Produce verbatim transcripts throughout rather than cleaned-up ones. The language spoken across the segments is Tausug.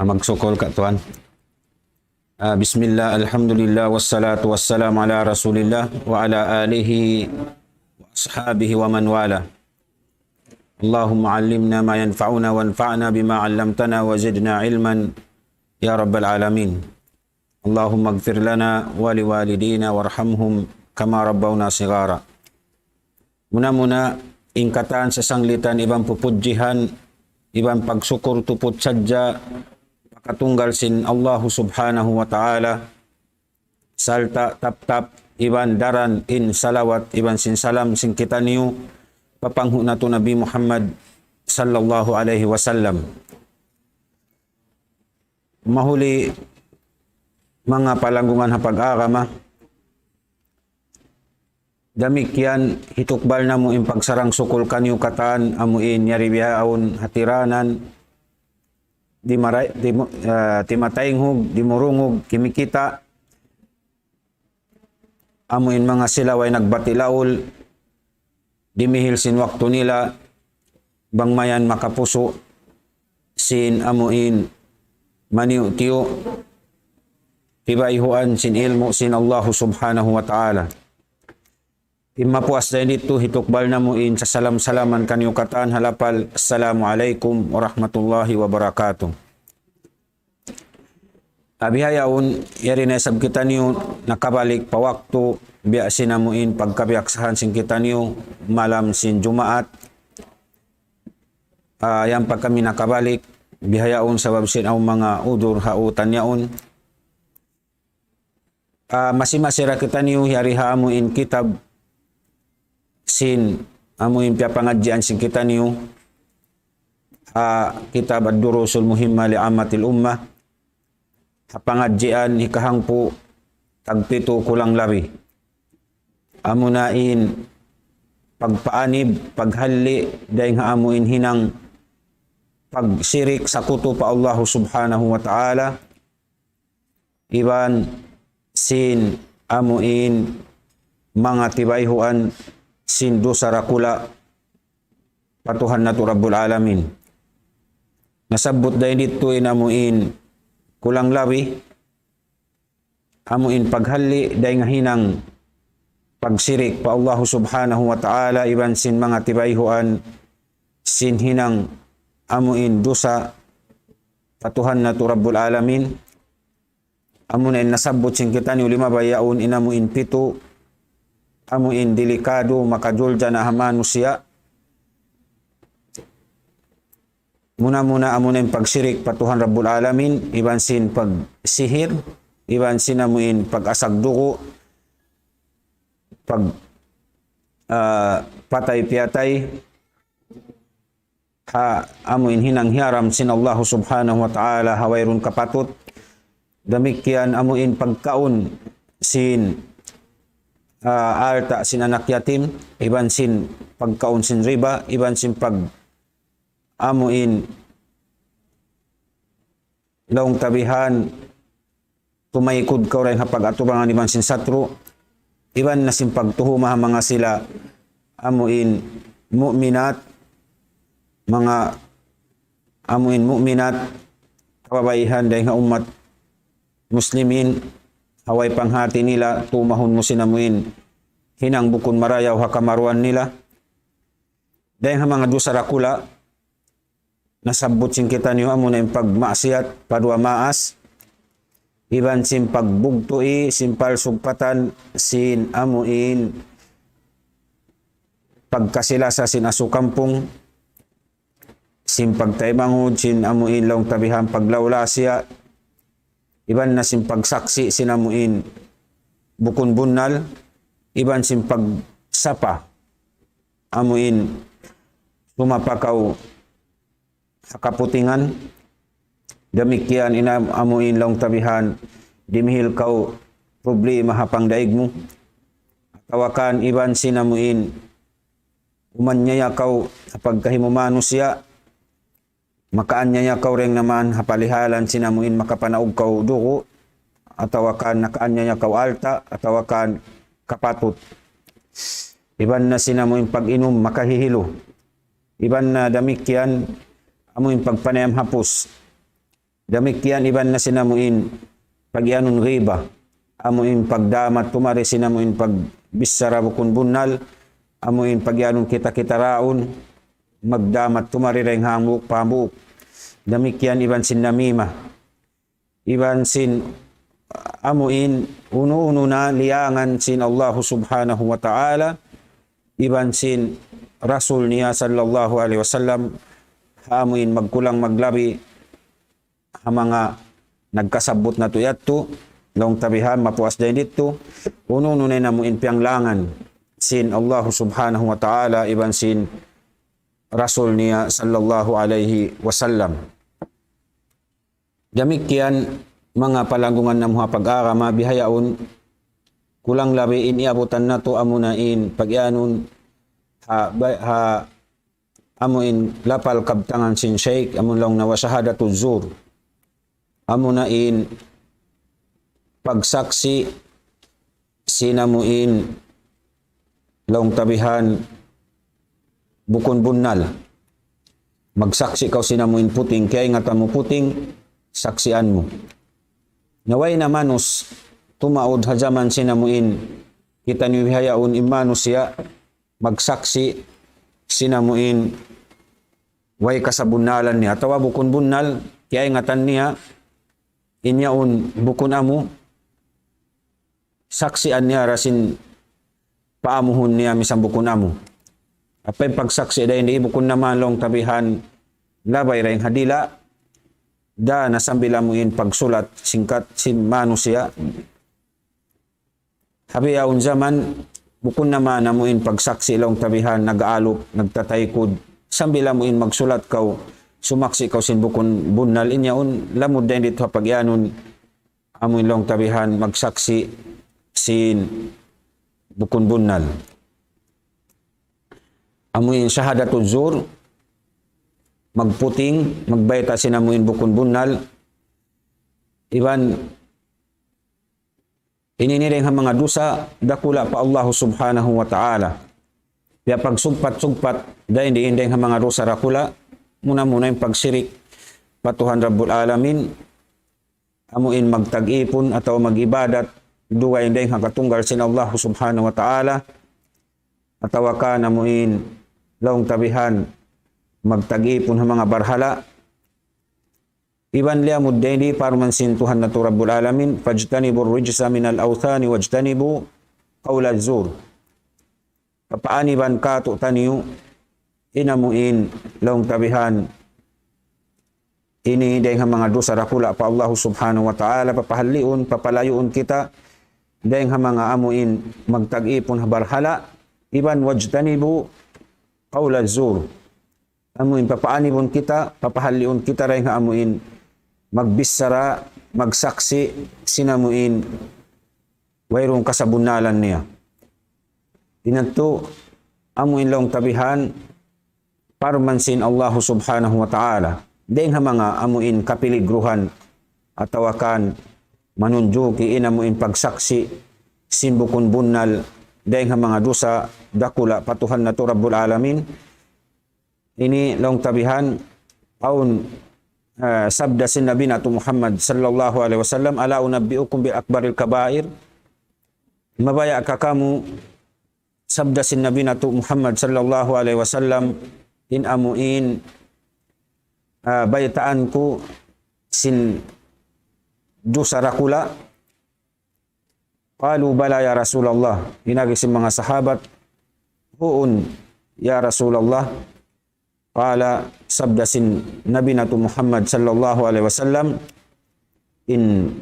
Magsukul ka, tuwan. Ah, bismillah, alhamdulillah, wassalatu wassalamu ala rasulillah, wa ala alihi wa ashabihi wa man wala. Allahumma allimna ma yanfa'una wanfa'na bima allamtana wa zidna ilman ya rabbal alamin. Allahumma ighfir lana wa liwalidina warhamhum kama rabbawna sighara. Muna-muna, in katan sasanglitan iban pupudjihan, iban pagsukul tuput sadja, pakatunggal sin Allahu Subhanahu wa Ta'ala, sarta' tap-tap iban daran in salawat iban sin salam sin kitaniyu, pa panghu' natu' Nabi Muhammad sallallahu alayhi wasallam. Mahuli manga palanggungan ha pag-agama, damikkiyan hitukbal namu' in pagsarang-sukul kaniyu katan amu in yari bihaun hatiranan, di maray-, di mu-, ah, timataynghug, di murungug, kimikita', amu in manga sila way nagbati' laul, dimihil sin waktu nila, bang mayan makapusu' sin amu in maniyu'-tiyu', tibayhuan sin ilmu' sin Allahu Subhanahu wa Ta'ala. In mapuas dayn ditu hitukbal namu' in sasalam-salaman kaniyu katan ha lapal, Assalamu alaykum warahmatullahi wabarakatuh. Ah, bihaun, yari na isab kitaniyu nakabalik pa waktu, biya' sin amu in pagkabiyaksahan sin kitaniyu, malam sin Jumaat. Ah, yan pa kami nakabalik, bihaun sabab sin awn manga udur ha utan yaun. Ah, masi-masi ra kitaniyu yari ha amu in kitab sin amu in piyapangadjian sin kitaniyu, ha kitab Ad-Durusul Muhimma li Ammatil Ummah, ha pangadjian hikahangpu' tagpitu kulang labi. Amuna in pagpaanib, paghalli', dayn ha amu in hinang pagsirik sakutu pa Allahu Subhanahu wa Ta'ala, iban sin amu in manga tibayhuan sin dusa dakula' pa Tuhan natu' Rabbul Alamin. Nasabbut dayn ditu in amu in kulang labi, amu in paghalli' dayn ha hinang pagsirik pa Allahu Subhanahu wa Ta'ala iban sin manga tibayhuan sin hinang amu in dusa pa Tuhan natu' Rabbul Alamin. Amuna in nasabbut sin kitaniyu limabay yaun in amu in pitu, amu in dilikadu makajulja na ha manusiya'. Muna-muna amuna in pagsirik pa Tuhan Rabbul Alamin, iban sin pagsihir, iban sin amu in pag-asag dugu', pag, ah, patay piyatay, ha amu in hinang hiyaram sin Allahu Subhanahu wa Ta'ala ha wayruun kapatut. Damikkiyan amu in pagkaun sin, ah, alta' sin anak yatim, iban sin pagkaun sin riba, iban sin pag amu in laung ta bihan tumaykud kaw dayn ha pag-atubangan iban sin satru', iban na sin pagtuhuma ha manga sila amu in mu'minat, manga amu in mu'minat, kababaihan dayn ha ummat muslimin, ha way panghati nila, tumahun mu sin amu in hinang bukun marayaw ha kamaruan nila. Dayn ha manga dusa dakula', nasabbut sin kitaniyu amuna in pagmaksiyat pa duwa maas, iban sin pagbugtu'i sin palsug patan sin amu in pagkasi-lasa sin asu kampung, sin pagtaymanghud sin amu in laung ta bihan paglaulasiya, iban na sin pagsaksi' sin amu in bukun bunnal, iban sin pagsapa amu in sumapa kaw ha kaputingan, damikkiyan in amu in laung ta bihan, dimihil kaw problema ha pangdaig mu, atawa kan iban sin amu in umanyaya kaw ha pagkahi mu manusiya', makaanyaya kaw dayn ha manga palihalan sin amu in makapanaug kaw dugu', atawa kan nakaanyaya kaw alta', atawa kan kapatut. Iban na sin amu in pag-inum makahihilu. Iban na damikkiyan amu in pagpanayam hapus. Damikkiyan iban na sin amu in pagiyanun ghiba. Amu in pagdamat tumari sin amu in pagbichara bukun bunnal. Amu in pagiyanun kita-kitaraun. Magdamat tumari dayn ha hambuuk pa hambuuk. Damikkiyan iban sin namima. Iban sin amu in unu-unu na liyangan sin Allahu Subhanahu wa Ta'ala. Iban sin Rasul niya sallallahu alayhi wasallam. Amu in magkulang maglabi ha manga nagkasabbut natu' yadtu, laung ta bihan, mapuas dayn didtu, unu-unu na in amu in piyanglangan sin Allahu Subhanahu wa Ta'ala, iban sin Rasul niya sallallahu alayhi wasallam. Damikkiyan, manga palanggungan namu' ha pag-agama, bihaun, kulang labi in iyabutan natu' amuna in pagiyanun ha, ba-, ha amu in lapal kabtangan sin Shaykh, amu in laung niya wa shahadatu zur. Amuna in pagsaksi' sin amu in laung ta bihan bukun bunnal. Magsaksi' kaw sin amu in puting, kiyaingatan mu puting, saksian mu. Na way na manus tumaud ha jaman sin amu in kitaniyu bihaun in manusiya', magsaksi' sin amu in way kasabunnalan niya. Atawa bukun bunnal, kiyaingatan niya, in yaun bukun amu, saksian niya ra sin paamuhun niya misan bukun amu. Apa in pagsaksi' dayn di bukun na man laung ta bihan labay dayn ha dila', da na sambil amu in pagsulat singkat sin manusiya'. Ha bihaun jaman, bukun na man amu in pagsaksi' laung ta bihan, nag-aalup, nagtataykud, sambil amu in magsulat kaw, sumaksi' kaw sin bukun bunnal in yaun, lamud dayn didtu ha pagiyanun, amu in laung ta bihan, magsaksi' sin bukun bunnal. Amu in shahadatu zur, magputing, magbayta' sin amu in bukun bunnal, iban ini ini dayn ha manga dusa dakula' pa Allahu Subhanahu wa Ta'ala. Biya' pagsugpat-sugpat dayn di in dayn ha manga dusa dakula', muna-muna in pagsirik pa Tuhan Rabbul Alamin, amu in magtag-ipun atawa mag-ibadat dugaing dayn ha katunggal sin Allahu Subhanahu wa Ta'ala, atawa kan amu in laung ta bihan magtag-ipun ha manga barhala', iban liyamud dayn di parman sin Tuhan natu' Rabbul Alamin, فاجتنبوا الرجس من الأوثان واجتنبوا قول الزور. Papaaniban katu'taniyu in amu in laung ta bihan ini dayn ha manga dusa dakula' pa Allahu Subhanahu wa Ta'ala, papahalliun, papalayuun kita dayn ha manga amu in magtag-ipun ha barhala', iban واجتنبوا قول الزور. Amu in papaanibun kita, papahalliun kita dayn ha amu in magbichara, magsaksi' sin amu in wayruun kasabunnalan niya. Inatu' amu in laung ta bihan parman sin Allahu Subhanahu wa Ta'ala. Dayn ha manga amu in kapiligruhan atawa kan manunjuki in amu in pagsaksi' sin bukun bunnal dayn ha manga dusa dakula' pa Tuhan natu' Rabbul Alamin. Ini laung ta bihan, awn, eh, sabda sin Nabi natu' Muhammad sallallahu alayhi wasallam, ألا أنبئكم بأكبر الكبائر؟ Mabaya' ka kamu, sabda sin Nabi natu' Muhammad sallallahu alayhi wasallam, in amu in, eh, baytaan ku sin dusa dakula', قالوا بلى يا رسول الله. In agi sin manga sahabat, huun, ya Rasulullah. قال, sabda sin Nabi natu' Muhammad sallallahu alayhi wasallam, in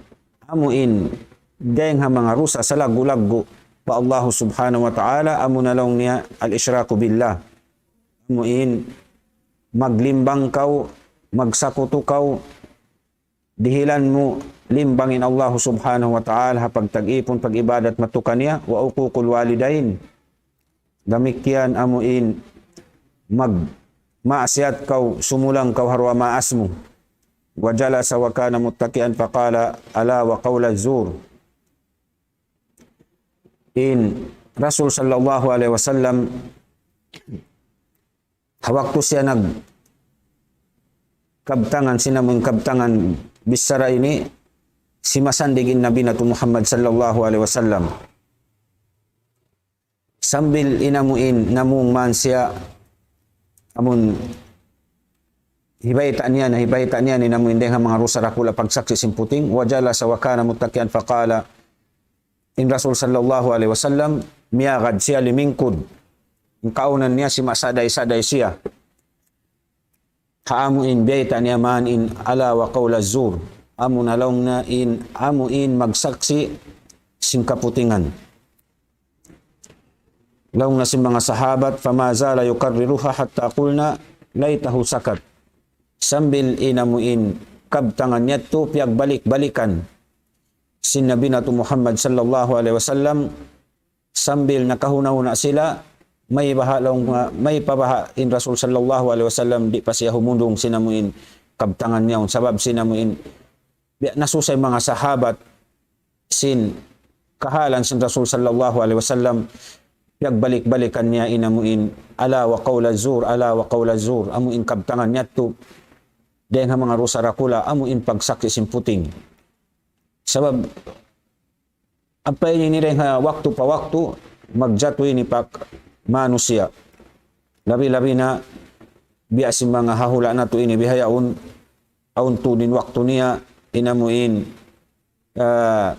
amu in dayn ha manga dusa salaggu'-laggu' pa Allahu Subhanahu wa Ta'ala, amu na laung niya الإشراك بالله. Amu in maglimbang kaw, magsakutu kaw, dihilan mu limbang in Allahu Subhanahu wa Ta'ala ha pagtag-ipun, pag-ibadat matu kaniya, وعقوق الوالدين. Damikkiyan amu in magmaasiyat kaw, sumulang kaw ha duwa maas mu. وجلس وكان متكئا فقال ألا وقول الزور. In Rasul sallallahu alayhi wasallam ha waktu siya nagkabtangan sin amu in kabtangan bichara ini, simasandig in Nabi natu' Muhammad sallallahu alayhi wasallam. Sambil in amu in namung man siya, amun hibayta' niya, nahibayta' niya in amu in dayng ha manga dusa dakula' pagsaksi' sin puting, وجلس وكان متكئا فقال, in Rasul sallallahu alayhi wasallam, miyagad siya limingkud. In kaawnan niya simasaday-saday siya. Ha amu in biyayta' niya man in ألا وقول الزور. Amu na laung niya in, amu in magsaksi' sin kaputingan. Laung niya sin manga sahabat, فما زال يكررها حتى قلنا ليته سكت. Sambil in amu in kabtangan niya tu piyagbalik-balikan sin Nabi natu' Muhammad sallallahu alayhi wasallam, sambil nakahuna-huna sila, mayta' baha' laung, ah, mayta' baha' in Rasul sallallahu alayhi wasallam di' pa siya humundung sin amu in kabtangan niya, sabab sin amu in biya' nasusay manga sahabat sin kahalan sin Rasul sallallahu alayhi wasallam, piyagbalik-balikan niya in amu in ألا وقول الزور، ألا وقول الزور, amu in kabtangan niya tu, dayng ha manga dusa dakula', amu in pagsaksi' sin puting. Sabab, ampa ini ini dayng ha waktu pa waktu, magjatu ini pa manusiya'. Labi-labi na, biya' sin manga hahula' natu' ini bihaun, awn tuud in waktu niya, in amu in, ah,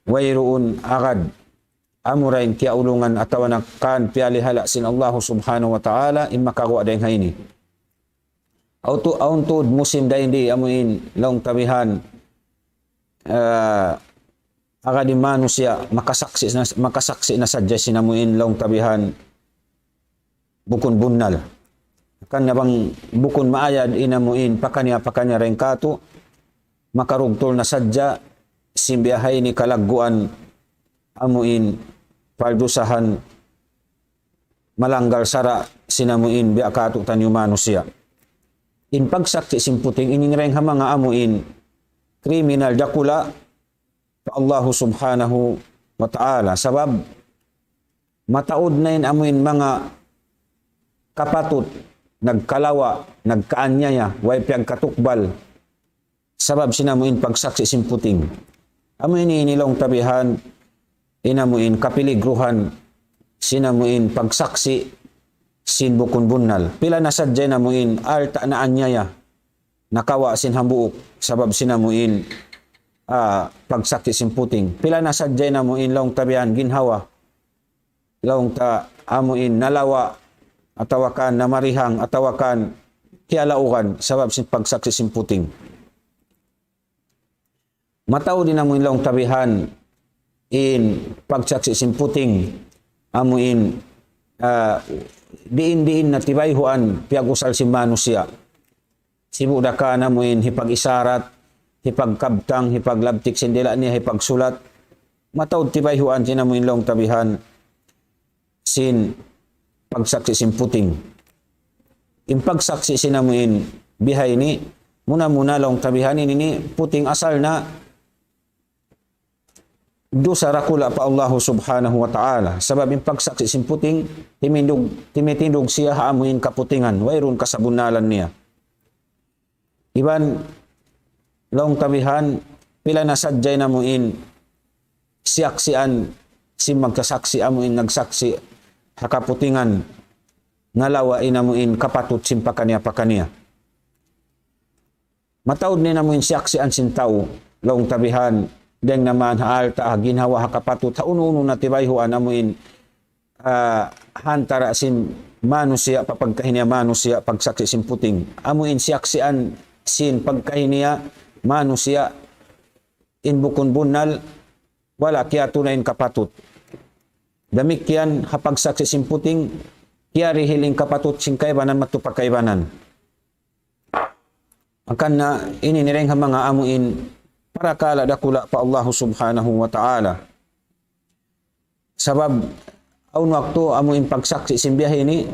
wayruun agad, amura in kiyaulungan atawa na kan piyalihala' sin Allahu subhanahu wa ta'ala, in makaguwa' dayng ha ini. Awn tu-, awn tuud musim dayn di amu in laung ta bihan, ah, agad in manusiya' makasaksi' na, makasaksi' na sadja sin amu in laung ta bihan bukun bunnal. Hangkan na bang bukun maayad in amu in pakaniya-pakaniya dayng kātu', makarugtul na sadja sin biya' ha ini kalagguan amu in paldusahan malanggal sara' sin amu in biya' kātu'niyu manusiya'. In pagsaksi' sin puting ini dayng ha manga amu in kriminal dakula' pa Allahu subhanahu wa ta'ala. Sabab mataud na in amu in manga kapatut, nagkalawa', nagkaanyaya, way piyagkatukbal. Sabab sin amu in pagsaksi' sin puting. Amu ini, ini laung ta bihan, in amu in kapiligruhan, sin amu in pagsaksi' sin bukun bunnal. Pila na sadja in amu in alta' naanyaya, nakawa' sin hambuuk, sabab sin amu in, ah, pagsaksi' sin puting. Pila na sadja in amu in laung ta bihan ginhawa, laung ta amu in nalawa', atawa kan namarihang, atawa kan kiyalaugan, sabab sin pagsaksi' sin puting. Mataud in amu in laung ta bihan in pagsaksi' sin puting, amu in, ah, diin-diin na tibayhuan piyag-usal sin manusiya'. Sibu' da kan amu in hipag-isarat, hipagkabtang, hipaglabtik sin dila' niya, hipagsulat. Mataud tibayhuan sin amu in laung ta bihan sin pagsaksi' sin puting. In pagsaksi' sin amu in biha ini, muna-muna laung ta bihan ini, ini puting asal na dusa dakula' pa Allahu subhanahu wa ta'ala. Sabab in pagsaksi' sin puting, timindug, timitindug siya ha amu in kaputingan, wayruun kasabunnalan niya. Iban laung ta bihan, pila na sadja in amu in siyaksian sin magsaksi', amu in nagsaksi' ha kaputingan, nalawa' in amu in kapatut sin pakaniya-pakaniya. Mataud na in amu in siyaksian sin tau, laung ta bihan, dayng na man ha alta', ha ginhawa, ha kapatut, ha unu-unu na tibayhuan amu in, ah, ha antara' sin manusiya', pa pagkahi niya manusiya', pagsaksi' sin puting. Amu in siyaksian sin pagkahi niya manusiya', in bukun bunnal, wala' kiyatunay in kapatut. Damikkiyan ha pagsaksi' sin puting, kiyarihil in kapatut sin kaibanan madtu pa kaibanan. Hangkan na ini ini dayng ha manga amu in parakala' dakula' pa Allahu subhanahu wa ta'ala. Sabab, awn waktu amu in pagsaksi' sin biha ini,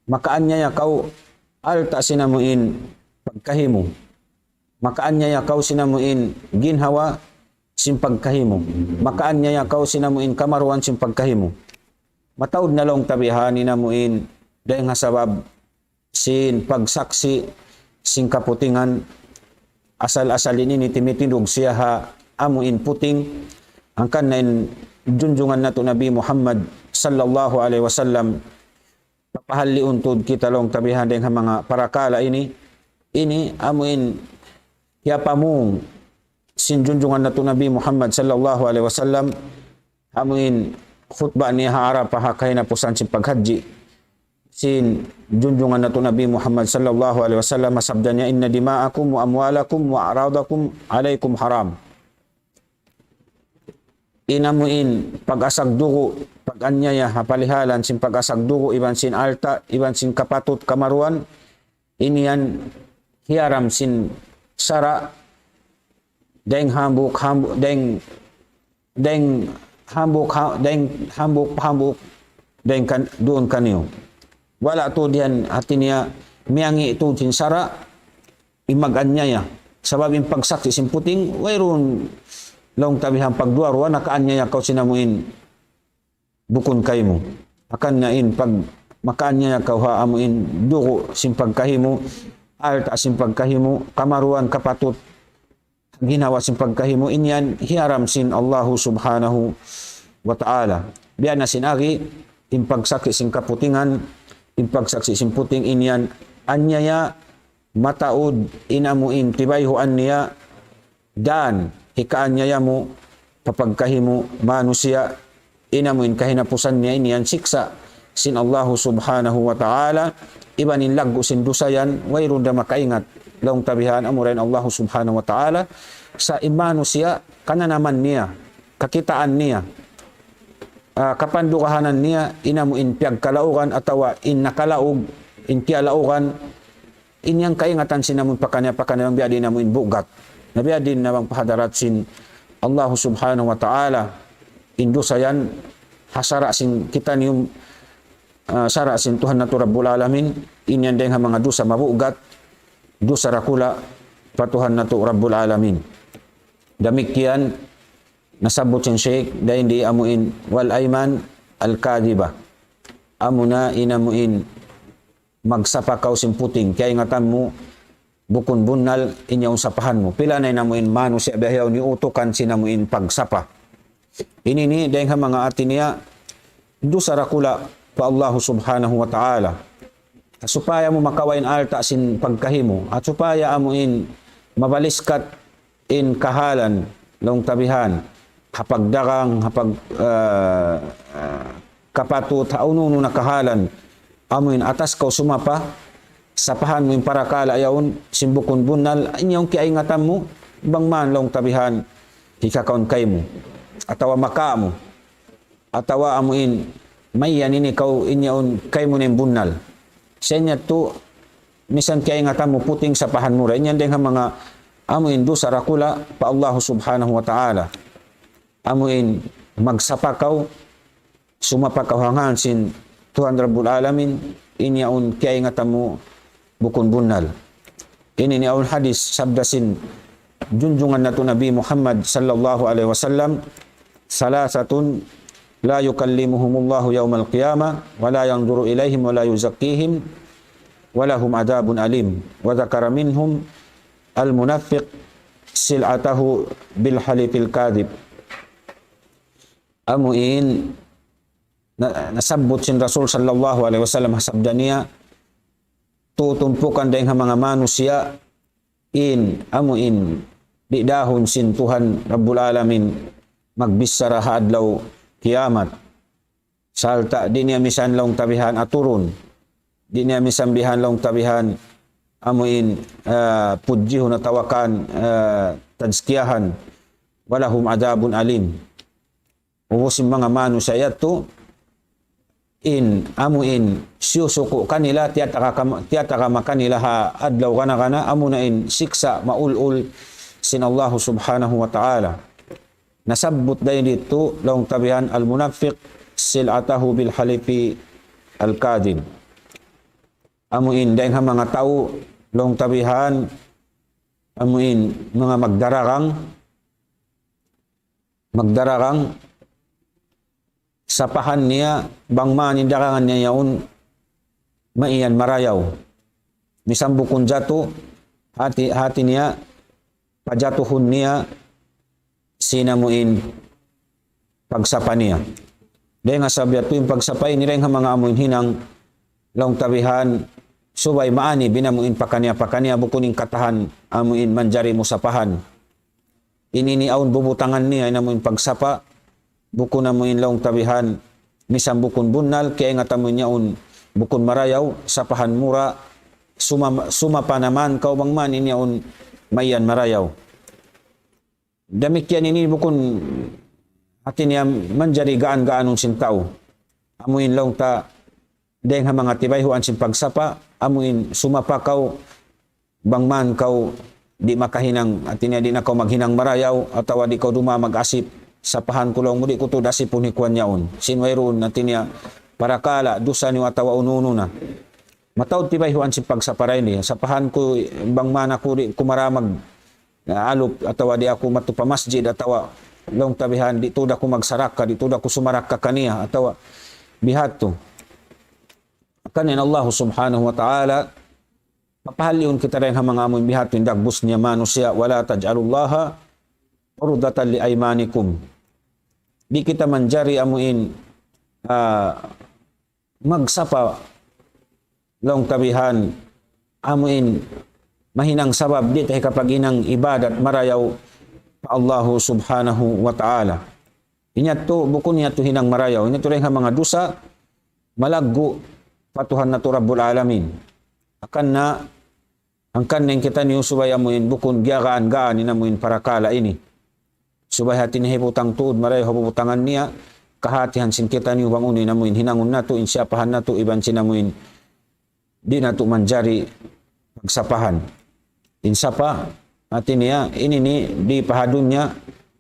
makaanyaya kaw alta' sin amu in pagkahi mu. Makaanyaya kaw sin amu in ginhawa sin pagkahi mu. Makaanyaya kaw sin amu in kamaruan sin pagkahi mu. Mataud na laung ta bihan in amu in dayng ha sabab sin pagsaksi' sin kaputingan, asal-asal ini, ini timitindug siya ha amu in puting, hangkan na in junjungan natu' Nabi Muhammad sallallahu alayhi wasallam, papahalliun tuud kita laung ta bihan dayn ha manga parakala' ini, ini amu in kiyapamung sin junjungan natu' Nabi Muhammad sallallahu alayhi wasallam, amu in khutba niya ha Arafah ha kahinapusan sin paghajji sin junjungan natu' Nabi Muhammad sallallahu alayhi wasallam, ha sabda niya, إن دماءكم وأموالكم وأعراضكم عليكم حرام. In amu in pag-asag dugu', pag-anyaya, ha palihalan sin pag-asag dugu', iban sin alta', iban sin kapatut kamaruan, ini yan hiyaram sin sara', dayng hambuuk, hambuuk, dayng, dayng hambuuk, ha-, dayng hambuuk, hambuuk, dayng kan, duun kaniyu. Wala' tuud yan, hati niya, miyangi' tuud sin sara', in mag-anyaya. Sabab in pagsaksi' sin puting, wayruun laung ta bihan pagduwa-ruwa, nakaanyaya kaw sin amu in bukun kaymu. Hangkan na in pag makaanyaya kaw ha amu in dugu' sin pagkahi mu, alta' sin pagkahi mu, kamaruan, kapatut, ginhawa sin pagkahi mu, in yan hiyaram sin Allahu subhanahu wa ta'ala. Biya' na sin agi, in pagsaksi' sin kaputingan, in pagsaksi' sin puting, in yan anyaya, mataud in amu in tibayhuan niya, dan hikaanyaya mu pa pagkahi mu manusiya', in amu in kahinapusan niya ini yan siksa' sin Allahu subhanahu wa ta'ala, iban in laggu' sin dusa yan, wayruun da makaingat laung ta bihan, amura in Allahu subhanahu wa ta'ala, sa' in manusiya', kananaman niya, kakitaan niya, ah, kapandugahanan niya, in amu in piyagkalaugan atawa in nakalaug, in kiyalaugan, in yan kaingatan sin amu in pakaniya-pakaniya, biya' diin amu in bugat. Na biya' diin na bang pa hadarat sin Allahu subhanahu wa ta'ala, in dusa yan, ha sara' sin kitaniyu, ah, sara' sin Tuhan natu' Rabbul Alamin, in yan dayng ha manga dusa mabugat, dusa dakula' pa Tuhan natu' Rabbul Alamin. Damikkiyan, nasabbut sin Shaykh, dayn di amu in والأيمان الكاذبة. Amuna in amu in magsapa kaw sin puting, kaingatan mu bukun bunnal in yaun sapahan mu. Pila na in amu in manusiya' bihaun iyutukan sin amu in pagsapa. Ini ini dayng ha manga hati niya dusa dakula' pa Allahu subhanahu wa ta'ala. Supaya mu makawa' in alta' sin pagkahi mu, at supaya amu in mabaliskat in kahalan laung ta bihan, ha pagdagang, ha pag-, ah, ah, kapatut, ha unu-unu na kahalan, amu in atas kaw sumapa, sapahan mu in parakala' yaun, sin bukun bunnal, in yaun kiyaingatan mu, bang man laung ta bihan, hikakaun kaymu, atawa makaa mu, atawa amu in, mayan ini kaw in yaun kaymu na in bunnal. Sa' in yadtu, misan kiyaingatan mu puting sapahan mu ra. In yan dayng ha manga amu in dusa dakula' pa Allahu subhanahu wa ta'ala. Amu in magsapa kaw, sumapa kaw ha ngān sin Tuhan Rabbul Alamin, in yaun kiyaingatan mu bukun bunnal. Ini in yaun hadis sabda sin junjungan natu' Nabi Muhammad sallallahu alayhi wasallam, ثلاثة لا يكلمهم الله يوم القيامة ولا ينظر إليهم ولا يزكيهم ولهم عذاب أليم. وذكر منهم المنفق سلعته بالحلف الكاذب. Amu in na-, nasabbut sin Rasul sallallahu alayhi wasallam ha sabda niya, tū tumpukan dayng ha manga manusiya' in, amu in, di' dahun sin Tuhan Rabbul Alamin magbichara ha adlaw kiyamat. Sarta' di' niya misan laung ta bihan aturun. Di' niya misan bihan laung ta bihan amu in, ah, pudjihun atawa kan, ah, tazkiyahan. ولهم عذاب أليم. Ubus in manga manusiya' yadtu, in, amu in, siyusuku' kanila, tiyataka kam-, tiyataka makanila ha adlaw gana-gana, amuna in siksa' maul-ul sin Allahu subhanahu wa ta'ala. Nasabbut dayn ditu, laung ta bihan المنفق سلعته بالحلف الكاذب. Amu in, dayn ha manga tau, laung ta bihan, amu in, manga magdaragang, magdaragang, sapahan niya, bang man in dagangan niya yaun, maiyan marayaw. Misan bukun jatu, hati, hati niya, pajatuhun niya sin amuin pagsapa niya. Dayn ha sabab yadtu in pagsapa ini dayn ha manga amuin hinang laung ta bihan subay maani binamuin pakaniya-pakaniya bukun in katahan amuin manjari mu sapahan. Ini ini awn bubutangan niya in amuin pagsapa, bukun amuin laung ta bihan, misan bukun bunnal, kiyaingatan mu in yaun bukun marayaw, sapahan mu ra, suma-, sumapa naman kaw bang man in yaun mayan marayaw. Damikkiyan ini bukun hati niya manjari gaan-gaanun sin tau. Amuin laung ta dayn ha manga tibayhuan sin pagsapa, amuin sumapa kaw, bang man kaw di' makahinang, hati niya di' na kaw maghinang marayaw, atawa di' kaw duma mag-asip, sapahan ku laung mu di' ku tuud asipun hi kuwan yaun. Sin wayruun, hati niya parakala', dusa niyu atawa unu-unu na. Mataud tibayhuan sin pagsapa dayn di. Sapahan ku, bang man aku di' ku mara mag-, alup, atawa di' aku madtu pa masjid, atawa laung ta bihan, di' tuud aku magsarakka, di' tuud aku sumarakka kaniya, atawa bihadtu. Hangkan in Allah subhanahu wa ta'ala, papahaliun kita dayn ha manga amuin bihadtu in dagbus niya manusiya', ولا تجعلوا الله عرضة لأيمانكم. Di' kita manjari amuin, ah, magsapa laung ta bihan amuin mahinang sabab di' ta hikapaghinang ibadat marayaw pa Allahu subhanahu wa ta'ala. Inyatu, bukun yatu hinang marayaw. Inyatu dayn ha manga dusa malaggu' pa Tuhan natu' Rabbul Alamin. Hangkan na, hangkan na in kitaniyu subay amuin bukun giyagaan-gaan in amuin parakala' ini. Subay hati niya hibutang tuud marayaw ha bubutangan niya, kahatihan sin kitaniyu bang unu in amuin hinangun natu', in siyapahan natu', iban sin amuin di' natu' manjari pagsapahan. In sapa, hati niya, ini ini di' pa ha dunya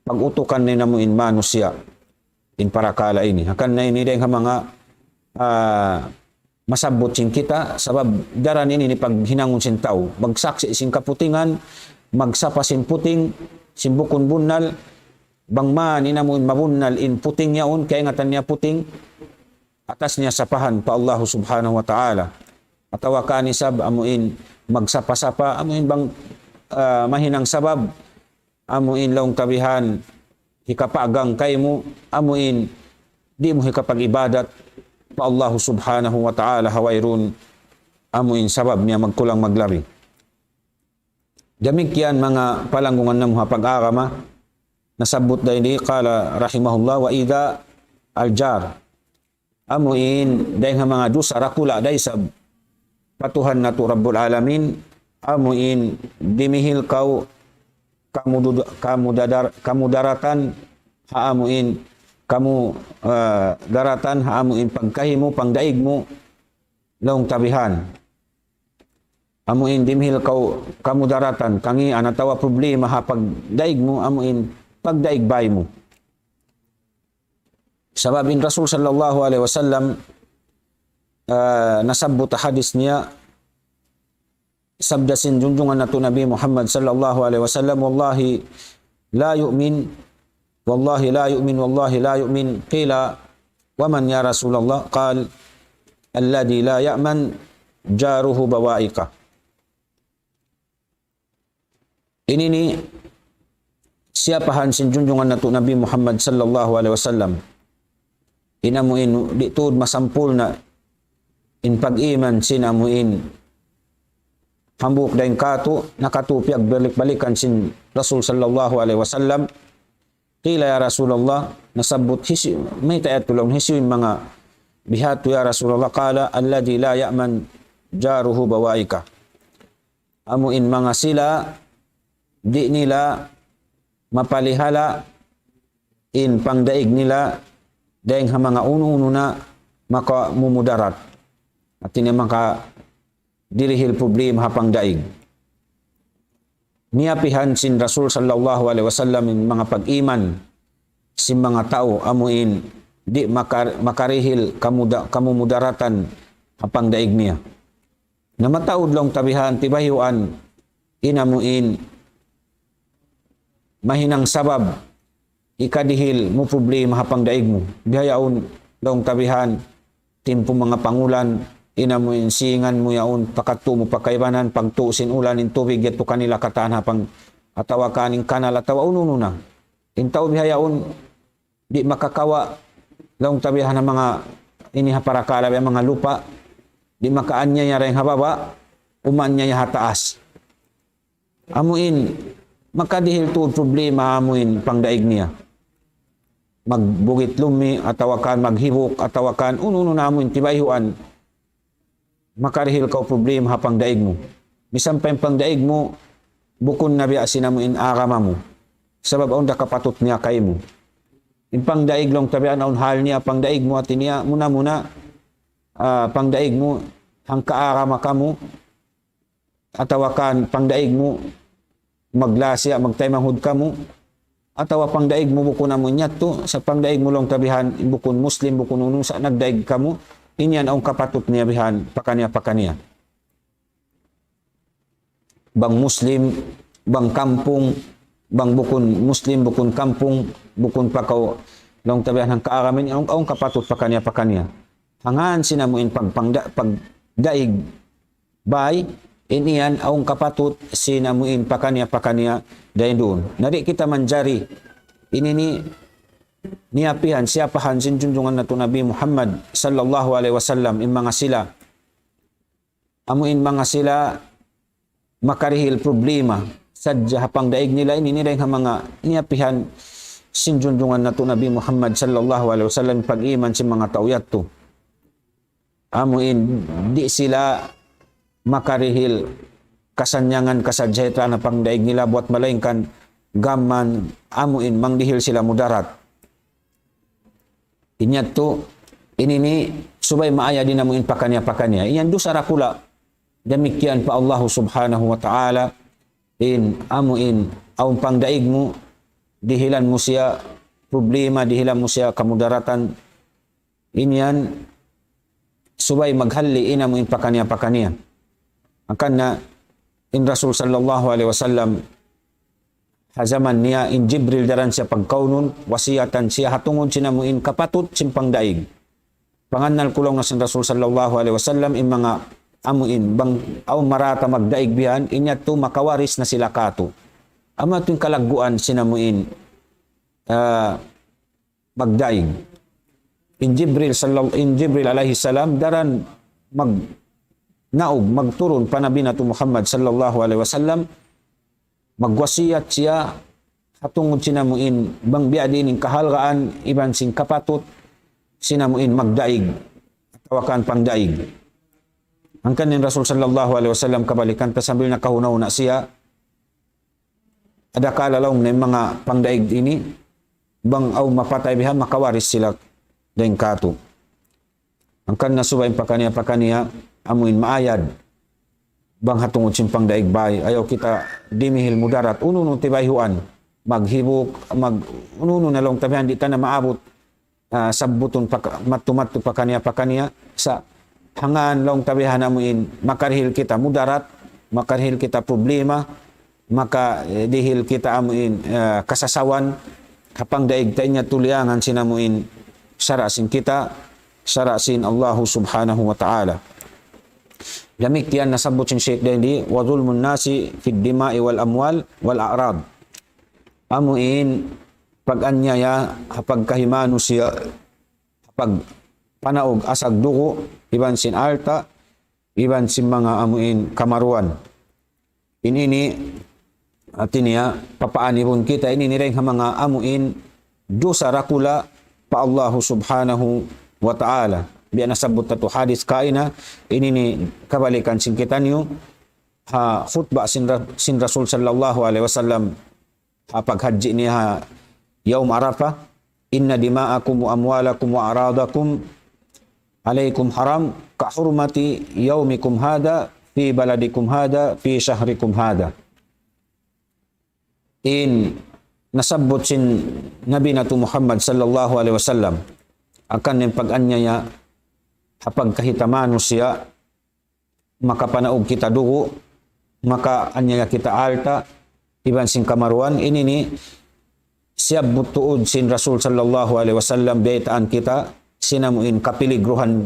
pag-utukan na in amuin manusiya'. In parakala' ini. Hangkan na ini dayn ha manga, ah, masabbut sin kita, sabab daran ini in paghinangun sin tau. Magsaksi' sin kaputingan, magsapa sin puting, sin bukun bunnal, bang man in amuin mabunnal in puting yaun, kaingatan niya puting, atas niya sapahan pa Allahu subhanahu wa ta'ala. Atawa kan isab amuin magsapa-sapa, amuin bang, ah, mahinang sabab, amuin laung ta bihan, hikapagang kaymu, amuin di' mu hikapag-ibadat pa Allahu subhanahu wa ta'ala ha wayruun amuin sabab niya magkulang maglabi. Damikkiyan manga palanggungan namu' ha pag-agama, nasabbut dayn di, qala rahimahullah, وإيذاء الجار. Amuin dayn ha manga dusa dakula' da isab pa Tuhan natu' Rabbul Alamin, amuin dimihil kaw kamudu-, kamudadar-, kamudaratan ha amuin kamu, ah, daratan ha amuin pagkahi mu, pangdaig mu, laung ta bihan. Amuin dimihil kaw kamudaratan, kangīan atawa problema ha pagdaig mu, amuin pagdaig bay mu. Sabab in Rasul sallallahu alayhi wasallam, ah, nasabbut ha hadis niya, sabda sin junjungan natu' Nabi Muhammad sallallahu alayhi wasallam, والله لا يؤمن، والله لا يؤمن، والله لا يؤمن. قيل: ومن يا رسول الله؟ قال: الذي لا يأمن جاره بوائقه. Ini ini siyapahan sin junjungan natu' Nabi Muhammad sallallahu alayhi wasallam. In amuin di' tuud masampurna' in pag-iman sin amuin hambuuk dayn kātu', nakatū piyagbalik-balikan sin Rasul sallallahu alayhi wasallam. قيل: يا رسول الله, nasabbut hisiyu, mayta' yadtu laung, hisiyu in manga bihadtu ya Rasulullah? قال: الذي لا يأمن جاره بوائقه. Amuin manga sila, di' nila mapalihala' in pangdaig nila dayng ha manga unu-unu na makamumudarat. Hati niya makadirihil problema ha pangdaig. Niyapihan sin Rasul sallallahu alayhi wasallam in manga pag-iman sin manga tau amuin di' makar-, makarihil kamuda-, kamumudaratan ha pangdaig niya. Na mataud laung ta bihan tibayhuan in amuin mahinang sabab hikadihil mu problema ha pangdaig mu. Bihaun laung ta bihan timpu manga pangulan, in amuin singan mu yaun, pakadtu mu pa kaibanan, pagtu' sin ulan in tubig yadtu kanila katan ha pang-, atawa kan in kanal, atawa unu-unu na. In tau bihaun, di' makakawa', laung ta bihan ha manga ini ha parakala' biya' manga lupa', di' makaanyaya dayn ha baba', umaanyaya ha taas. Amu in, makadihil tuud problema amu in pangdaig niya. Magbugit lumi, atawa kan maghibuk, atawa kan unu-unu na amu in tibayhuan. Makarihil kaw problema ha pangdaig mu. Misan pa in pangdaig mu, bukun na biya' sin amu in agama mu. Sabab awn da kapatut niya kaymu. In pangdaig laung ta biya' awn hal niya, pangdaig mu hati niya, muna-muna, ah, pangdaig mu, hangka agama kamu, atawa kan pangdaig mu, maglasiya, magtaymanghud kamu, atawa pangdaig mu bukun amu in yadtu, sa' pangdaig mu laung ta bihan, bukun Muslim, bukun unu, sa' nagdaig kamu, in yan awn kapatut niya bihan, pakaniya-pakaniya. Bang Muslim, bang kampung, bang bukun Muslim, bukun kampung, bukun pa kaw, laung ta bihan hangka agama ini, awn, awn kapatut pakaniya-pakaniya. Hangkan sin amu in pag-, pangda-, pagdaig, bay, in yan awn kapatut sin amu in pakaniya-pakaniya dayn duun. Na di' kita manjari, ini ini niyapihan, siyapahan sin junjungan natu' Nabi Muhammad sallallahu alayhi wasallam, in manga sila. Amu in manga sila makarihil problema sadja ha pangdaig nila ini, ini dayn ha manga niyapihan sin junjungan natu' Nabi Muhammad sallallahu alayhi wasallam, pag-iman sin manga tau yadtu. Amu in di' sila makarihil kasannyangan, kasajahtraan ha pangdaig nila buwat malaingkan gam mayan amu in mangdihil sila mudarat. In yadtu, ini ini subay maayad in amu in pakaniya-pakaniya. In yan dusa dakula'. Damikkiyan pa Allahu subhanahu wa ta'ala, in amu in awn pangdaig mu, dihilan mu siya problema, dihilan mu siya kamudaratan, in yan, subay maghalli' in amu in pakaniya-pakaniya. Hangkan na in Rasul sallallahu alayhi wasallam, ha jaman niya in Jibril daran siya pagkaunun, wasiyatan siya ha tungud sin amu in kapatut sin pangdaig. Pangannal ku laung niya sin Rasul sallallahu alayhi wasallam, in manga amu in, bang awn marata magdaig bihan, in yadtu makawaris na sila katu'. Amu yadtu in kalagguan sin amu in, ah, magdaig. In Jibril sallal-, in Jibril alayhi salam, daran mag-, naug, magturun pa Nabi natu' Muhammad sallallahu alayhi wasallam, magwasiyat siya, ha tungud sin amu in, bang biya' diin in kahalgaan, iban sin kapatut, sin amu in magdaig, atawa kan pangdaig. Hangkan in Rasul sallallahu alayhi wasallam kabalikan pa sambil nakahuna-huna siya, adakala laung niya in manga pangdaig ini, bang awn mapatay bihan, makawaris sila dayn katu'. Hangkan na subay in pakaniya-pakaniya, amu in maayad. Bang ha tungud sin pangdaig bay, ayaw kita dimihil mudarat, unu-unu tibayhuan, maghibuk, mag-, unu-unu na laung ta bihan, di' ta na maabut, ah, sabbutun paka-, madtu-madtu pakaniya-pakaniya, sa' hangkan laung ta bihan amu in, makarihil kita mudarat, makarihil kita problema, maka, eh, dihil kita amu in, eh, kasasawan, ha pangdaig ta, in yadtu liyangan sin amu in sara' sin kita, sara' sin Allahu subhanahu wa ta'ala. Damikkiyan nasabbut sin Shaykh dayn di, وظلم الناس في الدماء والأموال والأعراض. Amu in pag-anyaya ha pagkahi manusiya', ha pagpanaug asag dugu', iban sin alta', iban sin manga amu in kamaruan. In ini, hati niya, papaanibun kita, in ini dayn ha manga amu in dusa dakula' pa Allahu subhanahu wa ta'ala. Biya' nasabbut natu' hadis kaina, in ini kabalikan sin kitaniyu, ha khutba sin Ra-, sin Rasul sallallahu alayhi wasallam, ha paghajji niya ha Yawm Arafah, إن دماءكم وأموالكم وأعراضكم عليكم حرام كحرمة يومكم هذا في بلدكم هذا في شهركم هذا. In nasabbut sin Nabi natu' Muhammad sallallahu alayhi wasallam, hangkan in pag-anyaya ha pagkahi ta manusiya', makapanaug kita dugu', makaanyaya kita alta', iban sin kamaruan, in ini siyabbut tuud sin Rasul sallallahu alayhi wasallam, biyaytaan kita sin amu in kapiligruhan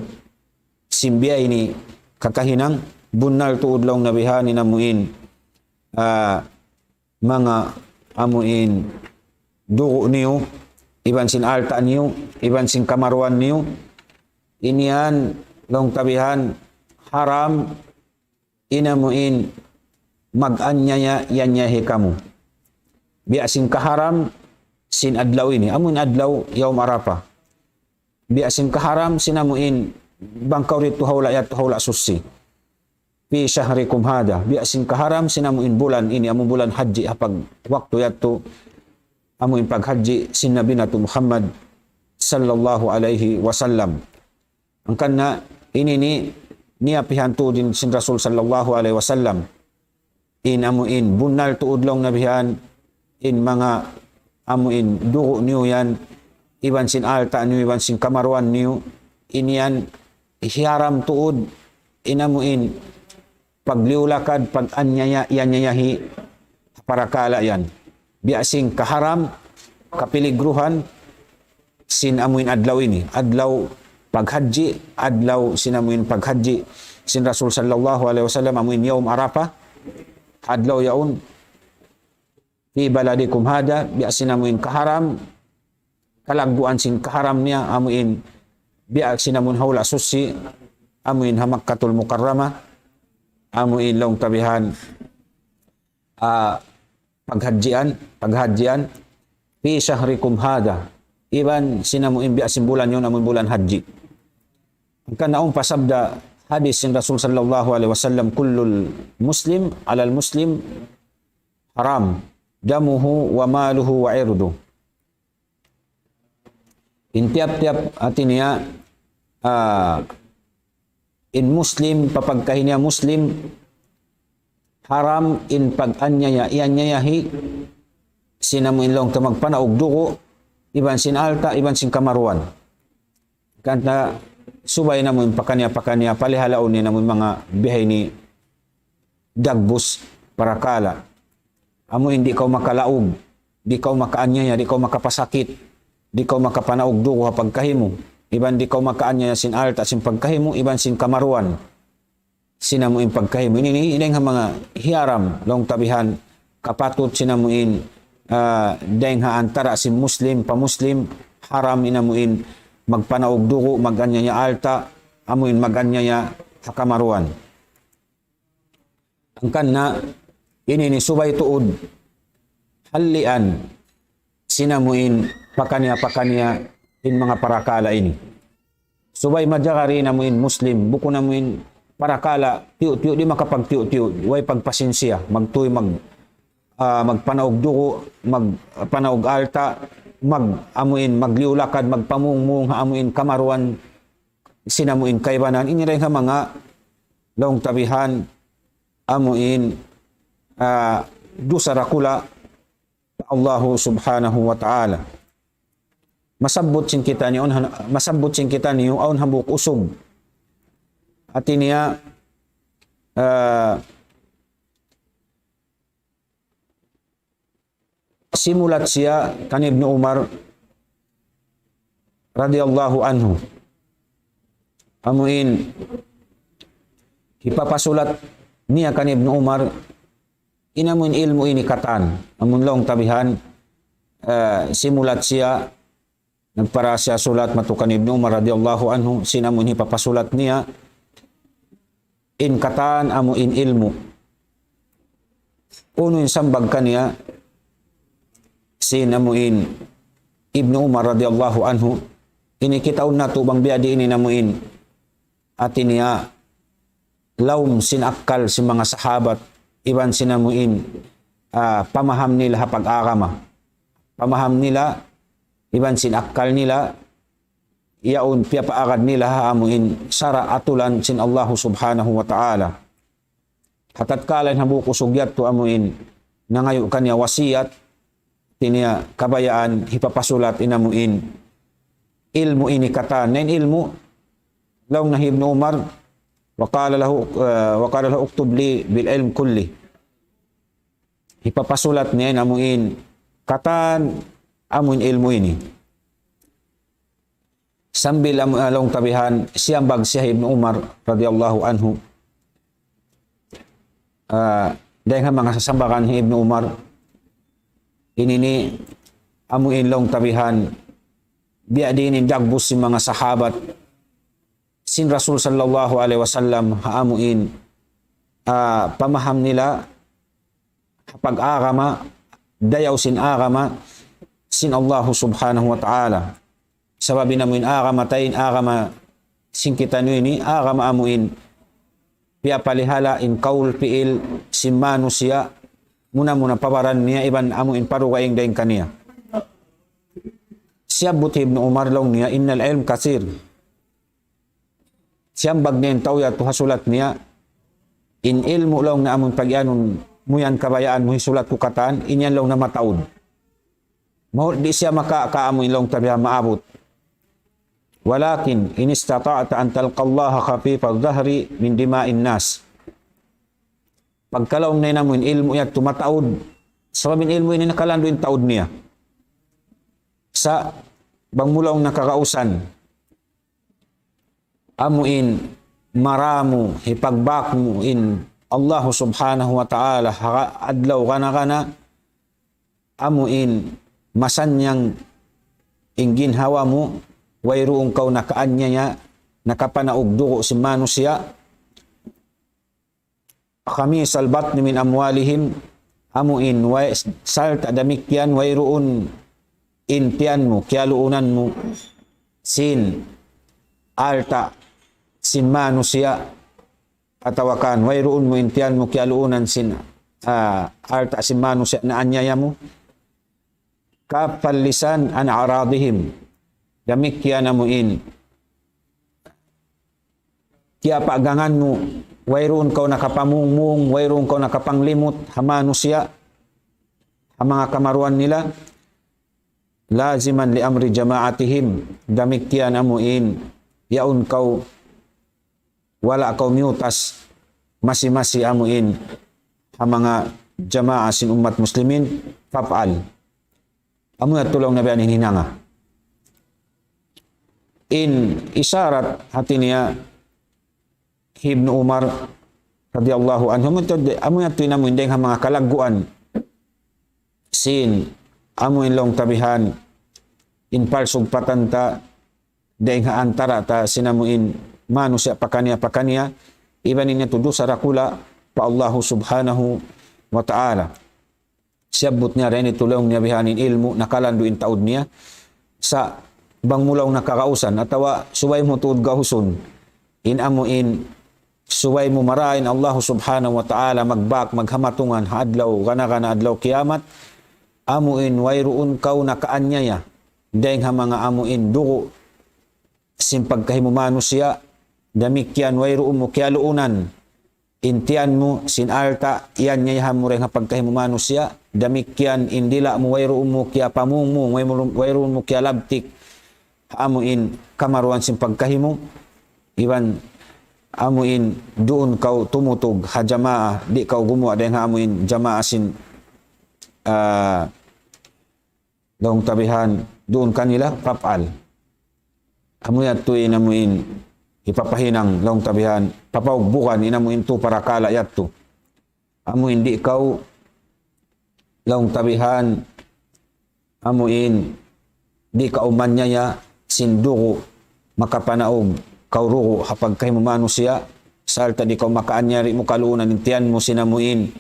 sin biya' ini kakahinang, bunnal tuud laung niya bihan in amu in, ah, manga amuin dugu' niyu, iban sin alta' niyu, iban sin kamaruan niyu, ini yan laung ta bihan haram in amuin mag-anyaya-anyayahi kamu. Biya' sin kaharam sin adlaw ini, amuin adlaw Yaum Arafah. Biya' sin kaharam sin amuin bang kaw didtu ha hula' yadtu ha hula' suchi. في شهركم هذا, biya' sin kaharam sin amuin bulan ini, amu bulan hajji ha pag-, waktu yadtu, amuin paghajji sin Nabi natu' Muhammad sallallahu alayhi wasallam. Hangkan na ini ini niyapihan tuud in sin Rasul sallallahu alayhi wasallam. In amuin bunnal tuud laung niya bihan, in manga amuin dugu' niyu yan, iban sin alta' niyu, iban sin kamaruan niyu, in yan hiyaram tuud, in amuin pagliyu-lakad, pag-anyaya-anyayahi ha parakala' yan. Biya' sin kaharam, kapiligruhan, sin amuin adlaw ini. Adlaw paghajji, adlaw sin amuin paghajji sin Rasul sallallahu alayhi wasallam, amuin Yaum Arafah, adlaw yaun, في بلدكم هذا, biya' sin amuin kaharam, kalagguan sin kaharam niya, amuin, biya' sin amuin ha hula' suchi, amuin ha Makkatul Mukarramah, amuin laung ta bihan, ah, paghajjian, paghajjian, في شهركم هذا, iban sin amuin biya' sin bulan yaun, amuin bulan hajji. Hangkan na awn pa sabda hadis sin Rasul sallallahu alayhi wasallam, كل المسلم على المسلم حرام دمه وماله وعرضه. In tiyap-tiyap hati niya, ah, in Muslim, pa pagkahi niya Muslim, haram in pag-anyaya, iyanyayahi, sin amuin laung ta magpanaug dugu', iban sin alta', iban sin kamaruan. Hangkan na subay namu' in pakaniya-pakaniya, palihalaun niya namu' in manga bihaini dagbus parakala'. Amuin di' kaw makalaug, di' kaw makaanyaya, di' kaw makapasakit, di' kaw makapanaug dugu' ha pagkahi mu, iban di' kaw makaanyaya sin alta' sin pagkahi mu, iban sin kamaruan sin amuin pagkahi mu. Ini, ini, ini dayn ha manga hiyaram, laung ta bihan, kapatut sin amuin, ah, dayn ha antara' sin Muslim pa Muslim, haram in amuin magpanaug dugu', mag-anyaya alta', amuin mag-anyaya ha kamaruan. Hangkan na ini ini subay tuud hallian sin amuin pakaniya-pakaniya in manga parakala' ini. Subay majaga in amuin Muslim, bukun amuin parakala' tiyu'-tiyu', di' makapagtiyu'-tiyu', way pagpasinsiya, magtuy mag-, ah, magpanaug dugu', magpanaug alta', mag-, amuin magliyu-lakad, magpamungmung ha amuin kamaruan sin amuin kaibanan, ini dayn ha manga laung ta bihan amuin, ah, dusa dakula' pa Allahu Subhanahu wa Ta'ala. Masabbut sin kitaniyu, awn han-, masabbut sin kitaniyu, awn hambuuk usug. Hati niya, ah, simulat siya kan Ibnu Umar radiyallahu anhu. Amuin hipapasulat niya kan Ibnu Umar, in amuin ilmu' ini katan. Amun laung ta bihan, eh, simulat siya, nagpara siya sulat matu kan Ibnu Umar radiyallahu anhu, sin amuin hipapasulat niya, in katan amuin ilmu'. Unu in sambag kaniya sin amuin Ibnu Umar radiyallahu anhu, ini kitaun natu' bang biyadiin in amuin hati niya lawm sin akkal sin manga sahabat, iban sin amuin, ah, pamaham nila ha pag-agama. Pamaham nila, iban sin akkal nila, yaun piyapaagad nila ha amuin sara' atulan sin Allahu Subhanahu wa Ta'ala. Ha tatkala in hambuuk usug yadtu amuin nangayu' kaniya wasiyat, hati niya kabayaan hipapasulat in amuin ilmu' ini katan. Na in ilmu', laung na hi Ibnu Umar, وقال له, eh, وقال له اكتب لي بالعلم كله. Hipapasulat niya in amuin katan amuin ilmu' ini. Sambil amu-, ah, laung ta bihan, siyambag siya hi Ibnu Umar radiyallahu anhu. Ah, dayn ha manga sasambagan hi Ibnu Umar, Ini ini amu in laung ta bihan, biya' diin in dagbus sin manga sahabat sin Rasul sallallahu alayhi wasallam, ha amu in, ah, pamaham nila ha pag-agama, dayaw sin agama sin Allahu subhanahu wa ta'ala. Sabab in amu in agama ta in, agama sin kitaniyu ini, agama amu in piyapalihala' in kaul pi'il sin manusiya', muna-muna pa baran niya iban amu in pa dugaing dayn kaniya. Siyabbut hi Ibnu Umar laung niya, إن العلم كثير. Siyambag niya in tau yadtu ha sulat niya, in ilmu' laung niya amu in pag-iyanun mu yan kabayaan mu hisulat ku katan, in yan laung niya mataud. Mahul di' siya maka-, kaamu in laung ta bihan maabut. ولكن إن استطعت أن تلقى الله خفيف الظهر من دماء الناس. Pagka laung niya in amu in ilmu' yadtu mataud, sabab in ilmu' ini nakalandu' in taud niya. Sa' bang mu laung niya kagausan, amu in maramu, hipagbak mu in Allahu subhanahu wa ta'ala, ha adlaw gana-gana, amu in masannyang in ginhawa mu, wayruun kaw nakaanyaya, nakapanaug dugu' sin manusiya'. خميس البطن من أموالهم, amu in way sarta' damikkiyan wayruun in tiyan mu, kiyaluunan mu sin alta' sin manusiya', atawa kan wayruun mu in tiyan mu kiyaluunan sin, ah, alta' sin manusiya' naanyaya mu. كف اللسان عن أعراضهم. Damikkiyan amu in kiyapagangan mu, wayruun kaw nakapamungmung, wayruun kaw nakapanglimut ha manusiya', ha manga kamaruan nila. لازما لأمر جماعتهم. Damikkiyan amu in yaun kaw wala' kaw miyutas masi-masi amu in ha manga jamaa sin ummat muslimin, فافعل. Amu yadtu laung niya biya' ini in hinanga. In isarat hati niya hi Ibnu Umar radiyallahu anhu, amu yadtu, amu yadtu in amu in dayng ha manga kalagguan sin amu in laung ta bihan in palsugpatan ta dayng ha antara' ta sin amu in manusiya' pakaniya-pakaniya, iban in yadtu dusa dakula' pa Allahu subhanahu wa ta'ala. Siyabbut niya dayn ha laung niya bihan in ilmu' nakalandu' in taud niya. Sa' bang mu laung niya kagausan, atawa subay mu tuud gausun in amu in subay mu marayaw in Allahu subhanahu wa ta'ala magbak maghamatungan ha adlaw gana-gana adlaw kiyamat, amu in wayruun kaw nakaanyaya dayng ha manga amu in dugu' sin pagkahi mu manusiya', damikkiyan wayruun mu kiyaluunan in tiyan mu sin alta' iyanyayahan mu dayng ha pagkahi mu manusiya', damikkiyan in dila' mu wayruun mu kiyapamungmung, wayruun mu kiyalabtik ha amu in kamaruan sin pagkahi mu, iban amu in duun kaw tumutug ha jamaa, di' kaw gumuwa' dayng ha amu in jamaa sin, ah, laung ta bihan duun kanila, فافعل. Amu yadtu in amu in hipapahinang laung ta bihan, papaugbugan in amu in tu parakala' yadtu. Amu in di' kaw laung ta bihan, amu in di' kaw manyaya sin dugu' makapanaug kaw dugu' ha pagkahi mu manusiya', sarta' di' kaw makaanyaya, di' mu kaluunan in tiyan mu sin amu in,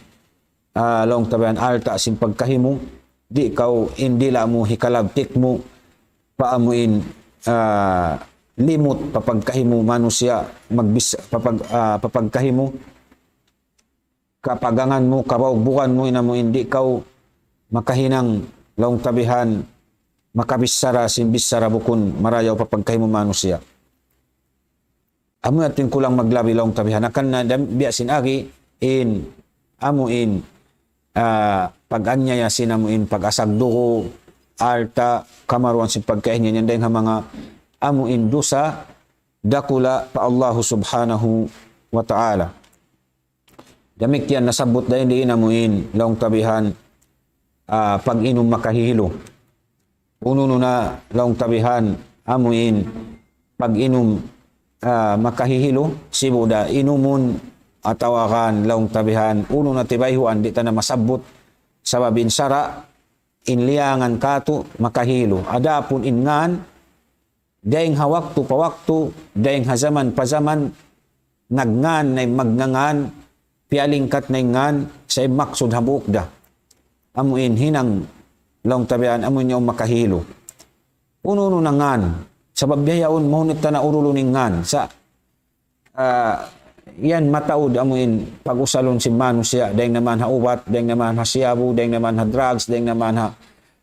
ah, laung ta bihan alta' sin pagkahi mu, di' kaw in dila' mu hikalabtik mu pa amu in, ah, limut pa pagkahi mu manusiya', magbis-, pa pag-, ah, pa pagkahi mu. Kapagangan mu, kabaugbugan mu, in amu in di' kaw makahinang laung ta bihan makabichara sin bichara bukun marayaw pa pagkahi mu manusiya'. Amu yadtu in kulang maglabi laung ta bihan. Hangkan na dam-, biya' sin agi in amu in, ah, pag-anyaya sin amu in pag-asag dugu', alta', kamaruan sin pagkahi niya, yan dayng ha manga amu in dusa dakula' pa Allahu subhanahu wa ta'ala. Damikkiyan nasabbut dayn di in amu in laung ta bihan, ah, pag-inum makahihilu. Unu-unu na laung ta bihan amu in pag-inum, ah, makahihilu, sibu' da inumun atawa kan laung ta bihan unu na tibayhuan di' ta na masabbut, sabab in sara' in liyangan katu' makahilu. Adapun in ngan, dayng ha waktu pa waktu, dayng ha jaman pa jaman, nagngan na in magngangan, piyalingkat na in ngan, sa' in maksud hambuuk da. Amu in hinang laung ta bihan, amu in yaun makahilu. Unu-unu na ngan, sabab bihaun mahunit ta na urulun in ngan. Sa', ah, yan mataud amu in pag-usalun sin manusiya', dayng naman ha ubat, dayng naman ha siyabu, dayng naman ha drugs, dayng naman ha,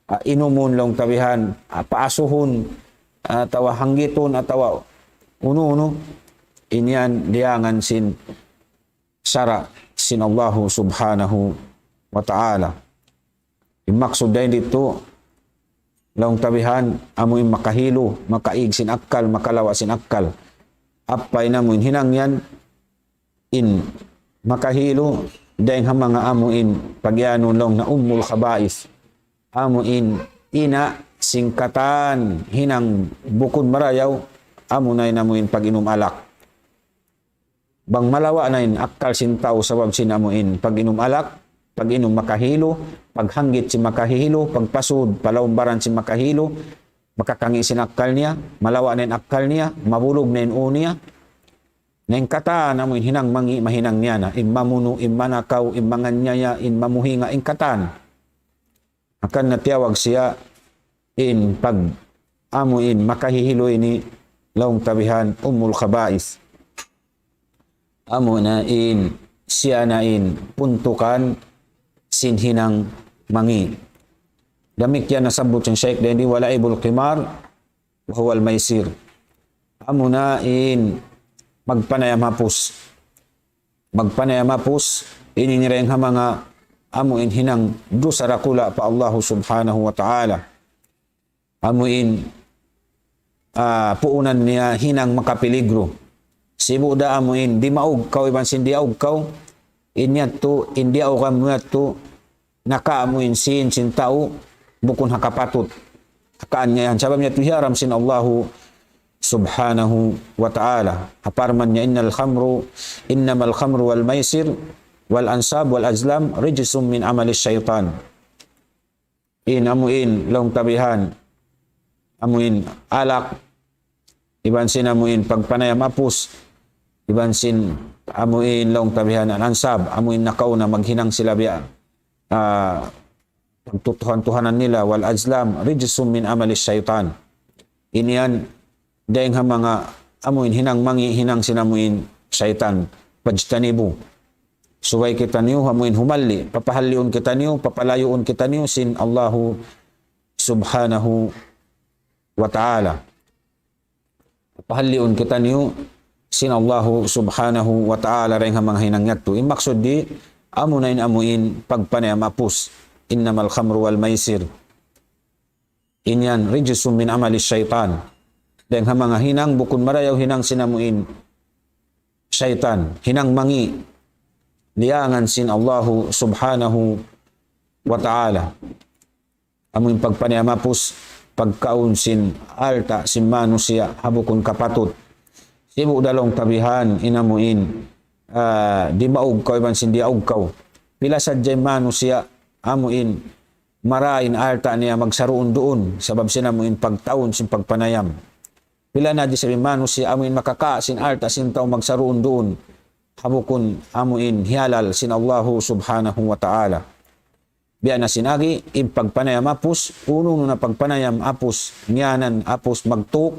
ah, inumun laung ta bihan, ah, paasuhun, atawa hanggitun, atawa unu-unu, in yan liyangan sin sara' sin Allahu subhanahu wa ta'ala. In maksud dayn ditu, laung ta bihan, amu in makahilu, makaig sin akkal, makalawa' sin akkal. Apa in amu in hinang yan, in makahilu, dayng ha manga amu in pagiyanun laung na ummul khaba'ith. Amu in ina' sin katan hinang bukun marayaw, amu na in amu in pag-inum alak. Bang malawa' na in akkal sin tau sabab sin amu in pag-inum alak, pag-inum makahilu, paghanggit sin makahilu, pagpasud pa lawm baran sin makahilu, makakangi' sin akkal niya, malawa' na in akkal niya, mabulug na in ū niya. Na in katan amu in hinang mangi' mahinang niya na, in mamunu', in manakaw, in manganyaya, in mamuhinga, in katan. Hangkan na tiyawag siya in pag amu in makahihilu ini laung ta bihan ummul khaba'ith. Amu na in siya na in puntukan sin hinang mangi'. Damikkiyan nasabbut sin Shaykh dayn di ولعب القمار وهو الميسر. Amu na in magpanayam hapus. Magpanayam hapus, ini in dayng ha manga amu in hinang dusa dakula' pa Allahu subhanahu wa ta'ala. Amu in, ah, puunan niya hinang makapiligru. Sibu' da amu in dimaug kaw iban sin diyaug kaw, in yadtu, in diyaugan mu yadtu, naka amu in sīn sin tau bukun ha kapatut. Kaingatan niya yan. Sabab niya yadtu hiyaram sin Allahu subhanahu wa ta'ala. Ha parman niya, إن الخمر، إنما الخمر والميسر والأنصاب والأزلام رجس من عمل الشيطان. In amu in laung ta bihan, amu in alak, iban sin amu in pagpanayam hapus, iban sin amu in laung ta bihan al-ansab, amu in nakauna maghinang sila biya', ah, pagtutuhan-tuhanan nila, والأزلام رجس من عمل الشيطان. In yan, dayng ha manga amu in hinang mangi', hinang sin amu in saytan. فاجتنبوه. Subay kitaniyu amu in humalli', papahalliun kitaniyu, papalayuun kitaniyu sin Allahu subhanahu wa ta'ala. Pahalliun kitaniyu sin Allahu subhanahu wa ta'ala dayng ha manga hinang yadtu. In maksud di, amu na in amu in pagpanayam hapus. إنما الخمر والميسر. In yan رجس من عمل الشيطان. Dayng ha manga hinang bukun marayaw hinang sin amu in saytan. Hinang mangi'. Liyangan sin Allahu subhanahu wa ta'ala. Amu in pagpanayam hapus, pagkaun sin alta' sin manusiya' ha bukun kapatut. Sibu' da laung ta bihan in amu in, ah, dimaug kaw iban sin diyaug kaw. Pila sadja in manusiya' amu in marayaw in alta' niya magsaruun-duun, sabab sin amu in pagtaun sin pagpanayam. Pila na di' isab in manusiya' amu in makakawa' sin alta' sin tau magsaruun-duun, ha bukun amu in hiyalal sin Allahu subhanahu wa ta'ala. Biya' na sin agi, in pagpanayam hapus, unu-unu na pagpanayam hapus, ngiyanan hapus magtuk,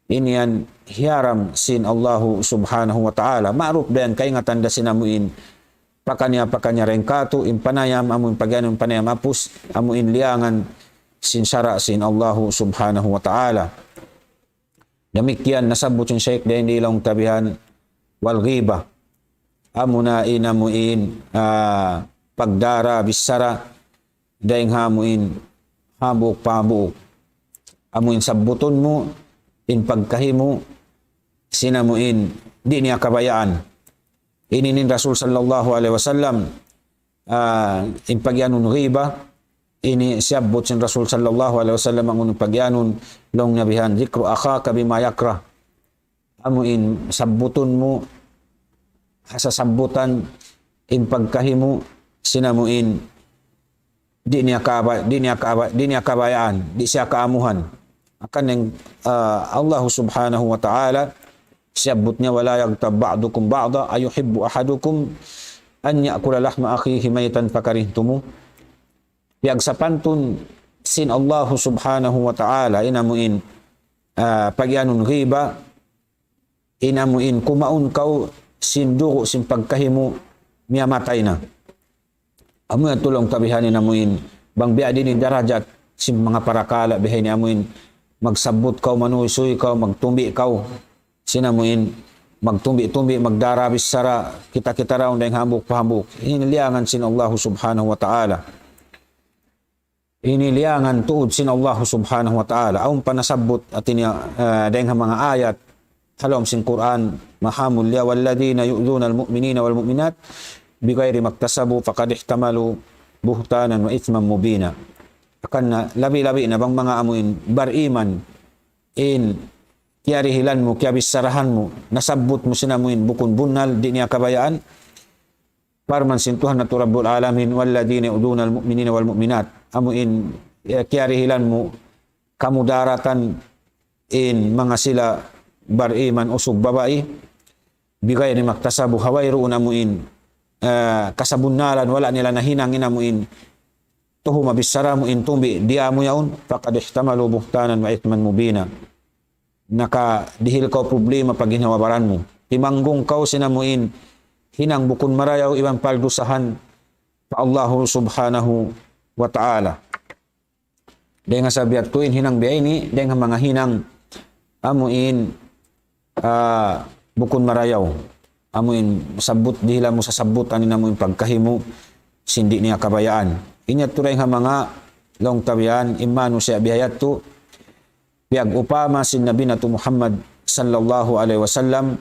in yan hiyaram sin Allahu subhanahu wa ta'ala. Ma'ruf da yan kaingatan da sin amu in pakaniya-pakaniya dayng kātu', in panayam, amu in pagiyanun panayam hapus, amu in liyangan sin sara' sin Allahu subhanahu wa ta'ala. Damikkiyan nasabbut sin Shaykh dayn di laung ta bihan والغيبة. Amu na in amu in, ah, pagdara bichara dayng ha amu in hambuuk pa hambuuk. Amu in sabbutun mu in pagkahi mu sin amu in di' niya kabayaan. Ini in Rasul sallallahu alayhi wasallam, ah, in pagiyanun ghiba, ini siyabbut sin Rasul sallallahu alayhi wasallam amu in pagiyanun laung niya bihan, ذكر أخاك بما يكره. Amu in sabbutun mu, ha sasabbutan in pagkahi mu sin amu in di' niya kaba-, di' niya kaba-, di' niya kabayaan, di' siya kaamuhan. Hangkan in, ah, Allah Subhanahu wa Ta'ala, siyabbut niya, ولا يغتب بعضكم بعضا أيحب أحدكم أن يأكل لحم أخيه ميتا فكرهتموه. Piyagsapantun sin Allah Subhanahu wa Ta'ala, in amu in, ah, pagiyanun ghiba, in amu in kumaun kaw sin dugu' sin pagkahi mu miyamatay na. Amu yan tuud laung ta bihan in amu in, bang biya' diin in darajat sin manga parakala' bihaini amu in, magsabbut kaw, manuysuy kaw, magtumbi' kaw, sin amu in, magtumbi'-tumbi', magdara bichara, kita-kita dayn ha hambuuk pa hambuuk. Ini liyangan sin Allah Subhanahu wa Ta'ala. Ini liyangan tuud sin Allah Subhanahu wa Ta'ala. Awn pa nasabbut hati niya, eh, dayn ha manga ayat ha lawm sin Qur'an, mahamulliya, والذين يؤذون المؤمنين والمؤمنات بغير ما اكتسبوا فقد احتملوا بهتانا وإثما مبينا. Hangkan na labi-labi na bang manga amu in bariman in kiyarihilan mu, kiyabicharahan mu, nasabbut mu sin amu in bukun bunnal, di' niya kabayaan, parman sin Tuhan natu' Rabbul Alamin, والذين يؤذون المؤمنين والمؤمنات. Amu in, eh, kiyarihilan mu kamudaratan in manga sila bariman usug babai, بغير ما اكتسبوا, ha wayruun amu in, eh, kasabunnalan, wala' nila nahinang in amu in tuhuma bichara mu in tumbi' diya mu yaun, فقد احتملوا بهتانا وإثما مبينا. Nakadihil kaw problema pa ginhawa-baran mu. Timanggung kaw sin amu in hinang bukun marayaw iban paldusahan pa Allahu Subhanahu wa Ta'ala. Dayn ha sabab yadtu in hinang biya' ini, dayn ha manga hinang amu in, ah, bukun marayaw. Amu in sabbut, dihilan mu sasabbutan in amu in pagkahi mu sin di' niya kabayaan. Ini yadtu dayn ha manga laung ta bihan, in manusiya' biha yadtu, piyag-upama sin Nabi natu' Muhammad sallallahu alayhi wasallam,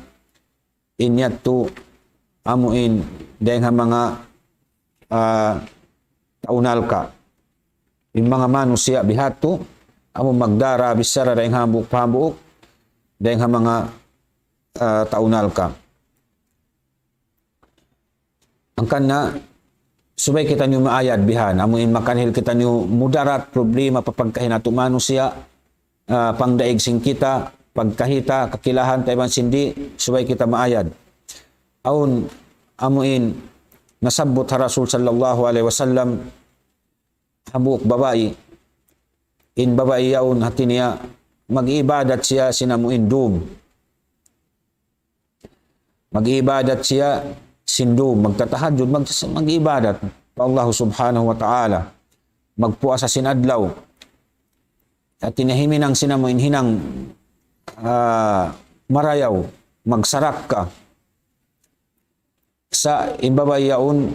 in yadtu amu in dayn ha manga, ah, tau nalka'. In manga manusiya' biha yadtu, amu magdara bichara dayn ha hambuuk pa hambuuk, dayn ha manga, ah, tau nalka'. Hangkan na, subay kitaniyu maayad bihan, amu in makarihil kitaniyu mudarat problema pa pagkahi natu' manusiya', ah, pangdaig sin kita, pagkahi ta, kakilahan ta iban sin di', subay kita maayad. Awn, amu in nasabbut ha Rasul sallallahu alayhi wasallam, hambuuk babai, in babai yaun hati niya mag-ibadat siya sin amu in dum. Mag-ibadat siya sin dum, magtatahajjud, mag-, mag-ibadat pa Allah Subhanahu wa Ta'ala. Magpuasa sin adlaw. Hati niya himinang sin amu in hinang, ah, marayaw, magsarakka. Sa' in babai yaun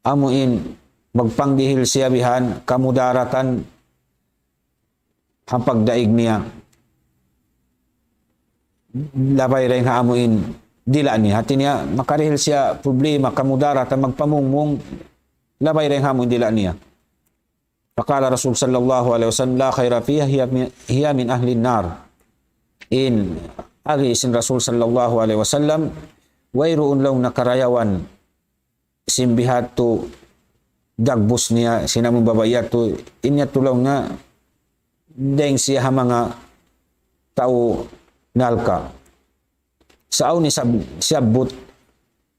amu in magpangdihil siya bihan kamudaratan ha pagdaig niya. Labay dayn ha amu in dila' niya. Hati niya, makarihil siya problema, kamudaratan, magpamungmung, labay dayn ha amu in dila' niya. فقال رسول صلى الله عليه وسلم: لا خير فيها، هي من، هي من أهل النار. In agi sin Rasul sallallahu alayhi wasallam, wayruun laung nakarayawan sin biha yadtu dagbus niya, sin amu in babai yadtu, in yadtu laung niya, dayng siya ha manga tau nalka'. Sa' awn isab-, siyabbut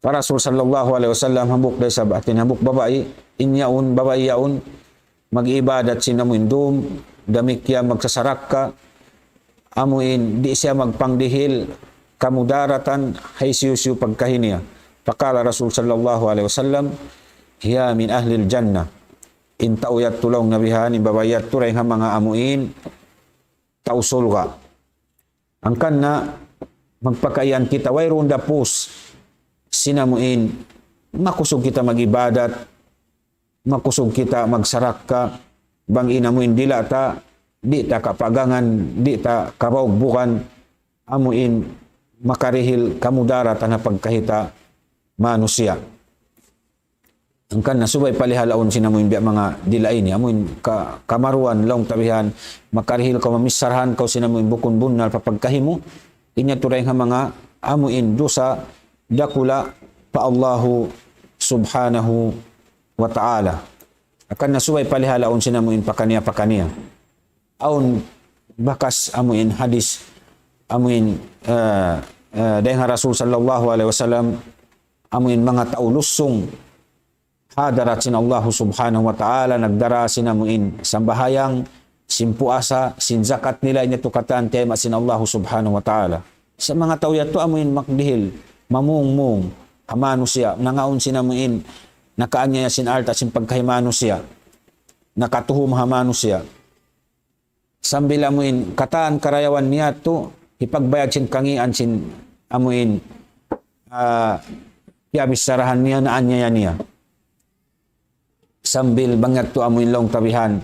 pa Rasul sallallahu alayhi wasallam, hambuuk da isab, hati niya hambuuk babai, in yaun, babai yaun, mag-ibadat sin amu in dum, damikkiyan magsasarakka, amu in di' siya magpangdihil kamudaratan ha hisiyu-siyu pagkahi niya. فقال رسول صلى الله عليه وسلم: هي من أهل الجنة. In tau yadtu laung niya bihan, in babai yadtu dayng ha manga amu in tau surga'. Hangkan na magpakaiyan kita, wayruun da pus sin amu in makusug kita mag-ibadat, makusug kita magsarakka, bang in amu in dila' ta, di' ta kapagangan, di' ta kabaugbugan, amu in makarihil kamudaratan ha pagkahi ta manusiya'. Hangkan na subay palihalaun sin amu in biya' manga dila' ini, amu in ka-, kamaruan laung ta bihan, makarihil kaw, mamisarahan kaw sin amu in bukun bunnal pa pagkahi mu, in yadtu dayng ha manga amu in dusa dakula' pa Allahu Subhanahu wa Ta'ala. Hangkan na subay palihalaun sin amuin pakaniya-pakaniya. Awn bakas amuin hadis, amuin, eh, eh, dayn ha Rasul sallallahu alaihi wasallam, amuin manga tau lusung ha hadarat sin Allah subhanahu wa ta'ala, nagdara sin amuin sambahayang, sin puasa, sin zakat nila, ini tu katan tiyayma' sin Allah subhanahu wa ta'ala. Sa' manga tau yadtu amuin magdihil, mamungmung ha manusiya', nangaun sin amuin nakaanyaya sin alta' sin pagkahi manusiya', nakatuhum ha manusiya'. Sambil amuin katan karayawan niya yadtu, hipagbayad sin kangīan sin amuin, ah, kiyabicharahan niya, naanyaya niya. Sambil bang yadtu amuin laung ta bihan,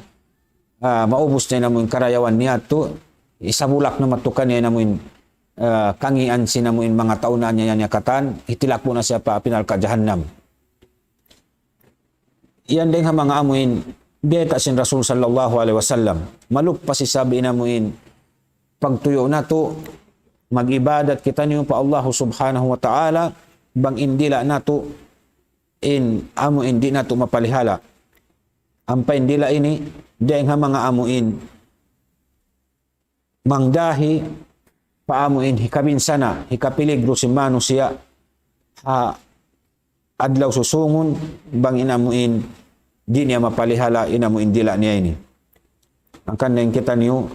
ah, maubus na in amuin karayawan niya yadtu, isabulak na madtu kaniya in amuin, ah, kangīan sin amuin manga tau naanyaya niya katan, hitilakbu' na siya pa api narka' jahannam. Yan dayn ha manga amuin biyayta' sin Rasul sallallahu alaihi wasallam. Maluppas isab in amuin pagtuyu' natu', mag-ibadat kitaniyu pa Allah subhanahu wa ta'ala, bang in dila' natu', in amuin di' natu' mapalihala'. Ampa in dila' ini, dayn ha manga amuin mangdahi pa amuin hikabinsana', hikapiligru sin manusiya' ha adlaw susungun, bang in amuin di' niya mapalihala' in amuin dila' niya ini. Hangkan na in kitaniyu,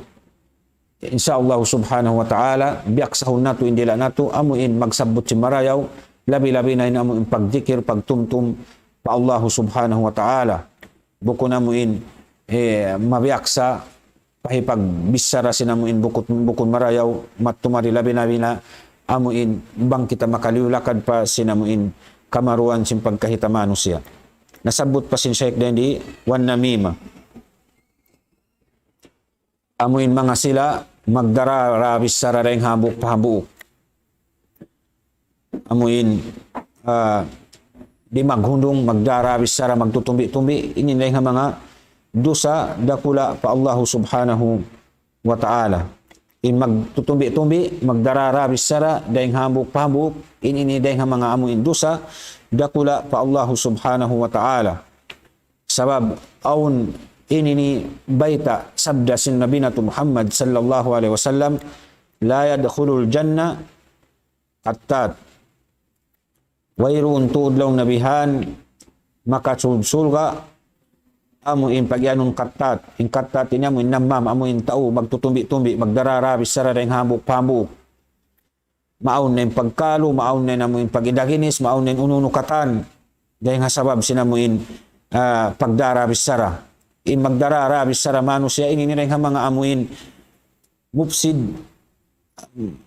insya Allah subhanahu wa ta'ala, biyaksahun natu' in dila' natu', amuin magsabbut sin marayaw, labi-labi na in amuin pagdikir, pagtumtum pa Allah subhanahu wa ta'ala. Bukun amuin, eh, mabiyaksa, pahipagbichara sin amuin bukut, bukun marayaw, matumari labi-labi na amuin bang kita makaliyu lakad pa sin amuin kamaruan sin pagkahi ta manusiya'. Nasabbut pa sin Shaykh dayn di, wan namima. Amuin manga sila magdara-dara bichara dayn hambuuk pa hambuuk. Amuin, ah, di' maghundung, magdara-dara bichara, magtutumbi-tumbi, ini dayn ha manga dusa dakula' pa Allah subhanahu wa ta'ala. In magtutumbi-tumbi, magdara-dara bichara, dayn hambuuk pa hambuuk, in ini dayn ha manga amuin dusa dakula' pa Allah subhanahu wa ta'ala. Sabab awn ini ini bayta' sabda sin Nabi natu' Muhammad sallallahu alaihi wasallam, لا يدخل الجنة قتات. Wayruun tuud laung Nabi han makasud surga' amuin pagiyanun qattat. In qattat ini amuin namam, amuin tau magtutumbi-tumbi, magdara-dara bichara dayn hambuuk pa hambuuk. Maawn na in pagkalu, maawn na in amuin pag-idaginis, maawn na in unu-unu katan. Dayn ha sabab sin amuin, ah, pagdara-dara bichara. In magdara-dara bichara manusiya' ini, ini dayn ha manga amuin mufsid,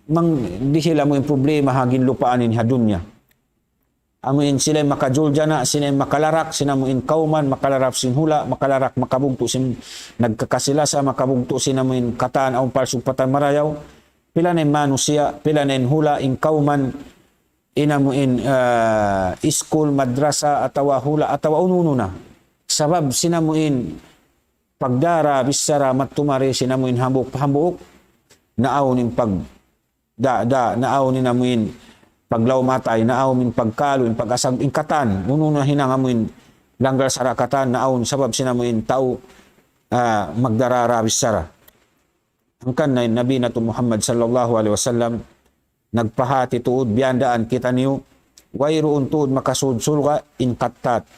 mangdihil amuin problema ha ginlupaan ini ha dunya. Amuin sila in makajuljana', sila in makalarak sin amuin kawman, makalarak sin hula', makalarak, makabugtu' sin nagkakasi-lasa, makabugtu' sin amuin katan awn palsug patan marayaw. Pila na in manusiya', pila na in hula', in kawman, in amuin, ah, iskul, madrasa, atawa hula', atawa unu-unu na. Sabab sin amuin pagdara-dara bichara matumari sin amuin hambuuk pa hambuuk, naawn in pag-, da-, da-, naawn in amuin paglaum atay, naawn in pagkalu, in pag-asag, in katan, unu-unu na hinang amuin langgal sara' katan, naawn sabab sin amuin tau, ah, magdara-dara bichara. Hangkan na in Nabi natu' Muhammad sallallahu alaihi wasallam nagpahāti tuud, biyandaan kitaniyu, wayruun tuud makasud surga' in qattat.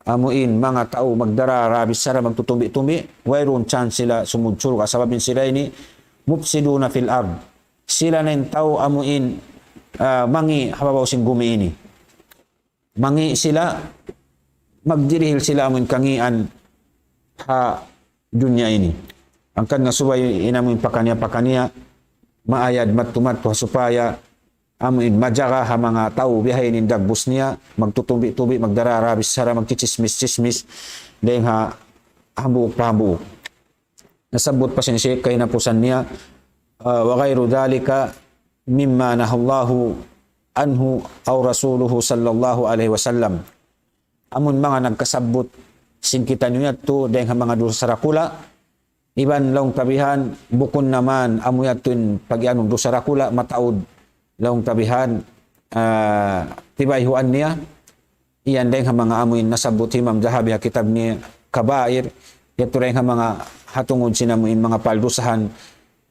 Amuin manga tau magdara-dara bichara, magtutumbi-tumbi, wayruun chance sila sumud surga', sabab in sila ini مفسدون في الأرض. Sila na in tau amuin, ah, mangi' ha babaw sin gumi ini. Mangi' sila, magdirihil sila amuin kangīan ha dunya ini. Hangkan na subay in amuin pakaniya-pakaniya, maayad madtu-madtu ha supaya amuin majaga ha manga tau bihaini in dagbus niya, magtutumbi-tumbi, magdara-dara bichara, magchichismis-chismis, dayn ha hambuuk pa hambuuk. Nasabbut pa sin Shaykh kahinapusan niya, ah, وغير ذلك مما نهى الله عنه أو رسوله صلى الله عليه وسلم. Amun manga nagkasabbut sin kitaniyu yadtu dayn ha manga dusa dakula', iban laung ta bihan, bukun naman amu yadtu in pagiyanun dusa dakula', mataud laung ta bihan, ah, tibayhuan niya, iyan dayn ha manga amuin nasabbut Imam Dhahabi ha kitab niya kabair, yadtu dayn ha manga hatungud sin amu in manga paldusahan